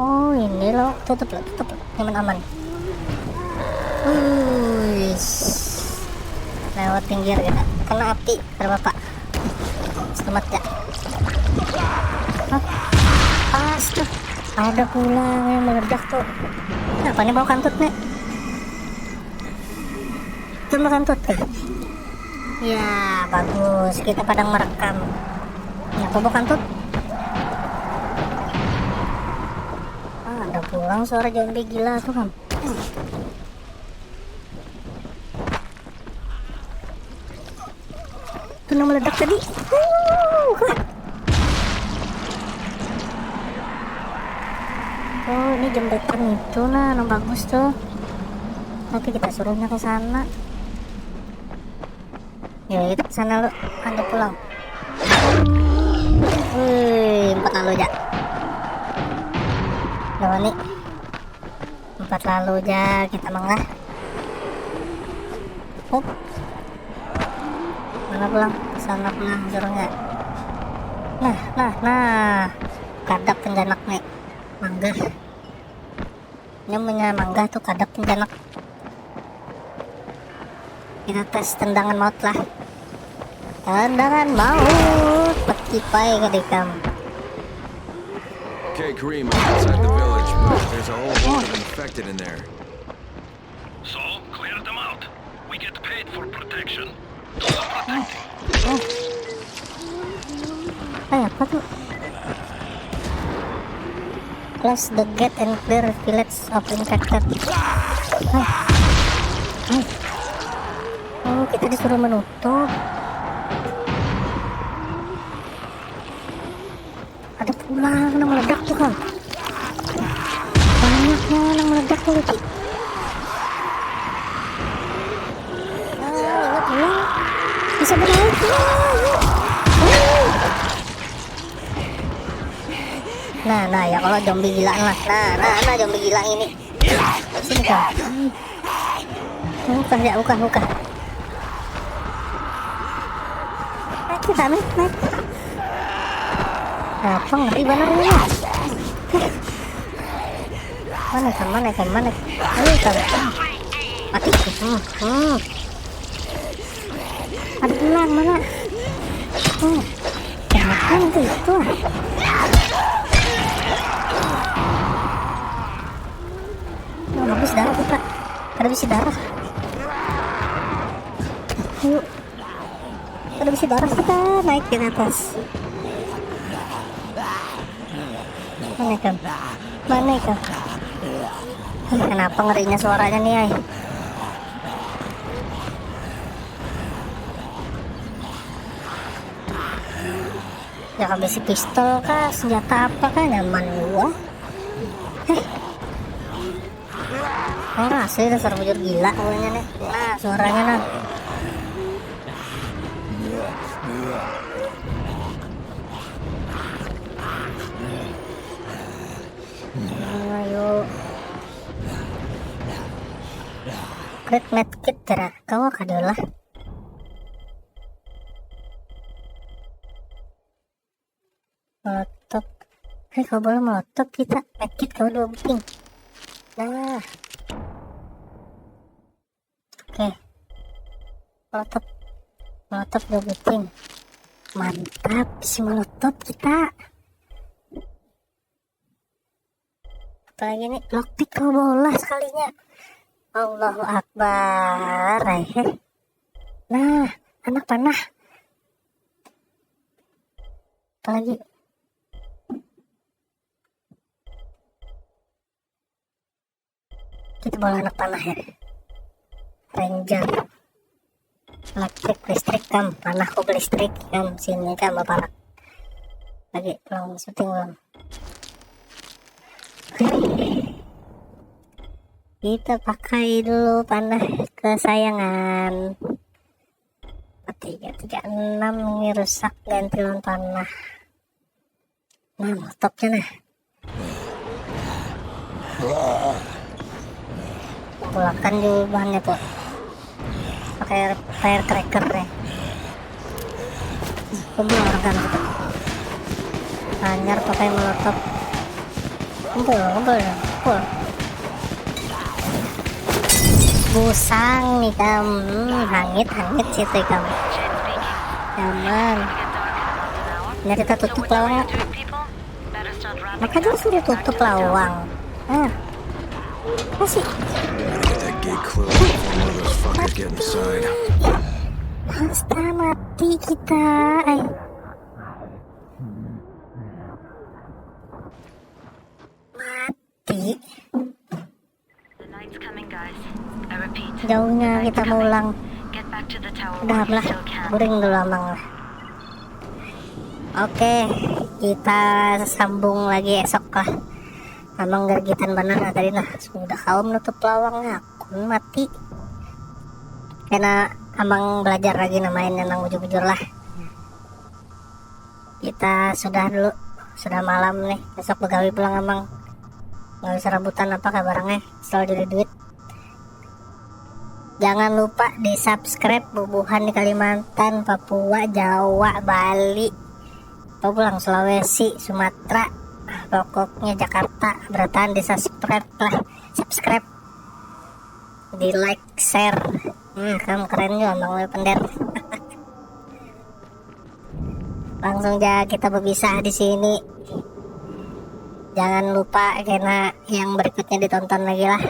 Oh, ini loh, tutup loh, tutup loh. Nyaman aman. Wih. Lewat pinggir kita. Kena api, ada bapak. Selamat ya. Hah? Pas tuh. Ada pulang yang meledak tuh. Kenapa nih bau kantut nih? Itu bau kantut kah? Ya, bagus. Kita padang merekam. Kenapa bau kantut? Ah, ada pulang suara zombie gila tuh kan. Itu nang meledak tadi. Uh, oh, ini jembatan itu nah, nang bagus tuh. Tapi kita suruhnya ke sana. Ya, kita ke sana lu, ada pulang. Wih, empat lalu aja. Lawan nih. Empat lalu ja kita mangah. Hop. Mana pulang? Sana pulang suruhnya. Nah, nah, nah. Kadak penjanak nih. Manggah. Nyamannya manggah tuh kadak penjanak. Kita tes tendangan maut lah. Tendangan maut, pekipai ke dikam. Okay, Kareem, I'm inside the village, but there's a whole horde of infected in there. So, clear them out. We get paid for protection. Do the protecting. Oh. Eh, apa tuh? Close the gate and clear village of infected. Hah? Hah? Oh, kita disuruh menutup. Ada pulang nang meledak tuh kan. Banyaknya nang meledak tuh lagi. Ah, ini pulang. Bisa bernaik. Nah, nah ya kalau zombie gila lah. Nah, nah, nah zombie gila ini. Sini kau. Buka ya, buka, buka. Naik kita naik, naik. Apa ngeri banget ini? Mana kan, mana kan, mana? Ayo kan. Mati. Hmm, hmm. Ada pulang mana? Hmm. Jangan itu itu. Oh, habis darah kita. Kada bisi darah. Ayo. Kada bisi darah kita naik ke atas. Mana ikam? Mana ikam? Ih, kenapa ngerinya suaranya nih, ay? Ya, habisi pistol kah, senjata apa kah, nyaman gua. Heh. Orang asli dasar bujur gila pokoknya nih. Nah, suaranya nah. Ayo. Krit medkit, cara kau kah diolah? Molotov. Hei, kau boleh molotov kita. Medkit kau dua buting. Nah. Oke. Molotov. Molotov dua buting. Mantap, si molotov kita. Apalagi ini, lockpick kau bola sekalinya. Allahu Akbar, eh. Nah, anak panah. Apalagi kita bola anak panah ya. Ranger. Elektrik, listrik kam, panah ku listrik kam, sini kam baparak. Lagi pulang syuting belum? Kita pakai dulu panah kesayangan. Tiga tiga enam ini rusak, ganti lawan panah. Nah, molotopnya nah. Pulakan dulu bahannya tuh. Pakai firecracker deh. Kumpul organ gitu. Hanyar pakai molotov. Kumpul, kumpul, kumpul. Busang nih kam. Hmm, hangit, hangit situ kam. Nyaman. Ini kita tutup lawang. Maka dia suruh tutup lawang. Ah. Masih. Better get that gate closed before motherfuckers get inside. Hasta mati kita. Ay. Mati. The night's coming, guys. I repeat. Jauhnya kita maulang. Get back to the tower while you still can. Udah lah, guring dulu amang lah. Oke, kita sambung lagi esok lah. Amang gergitan banar lah tadi nah. Sudah kawa menutup lawangnya, aku mati. Karena amang belajar lagi nah mainnya nang bujur-bujur lah. Kita sudah dulu, sudah malam nih. Besok begawi pulang amang. Gawi serabutan apa kabarnya? Soal jadi duit. Jangan lupa di subscribe bubuhan di Kalimantan, Papua, Jawa, Bali, apa pulang Sulawesi, Sumatera, pokoknya Jakarta, berataan di subscribe lah, subscribe, di like, share. Hmm, kamu keren juga bang Pender. Langsung aja kita berpisah di sini. Jangan lupa kena yang berikutnya ditonton lagi lah.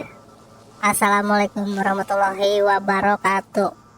Assalamualaikum warahmatullahi wabarakatuh.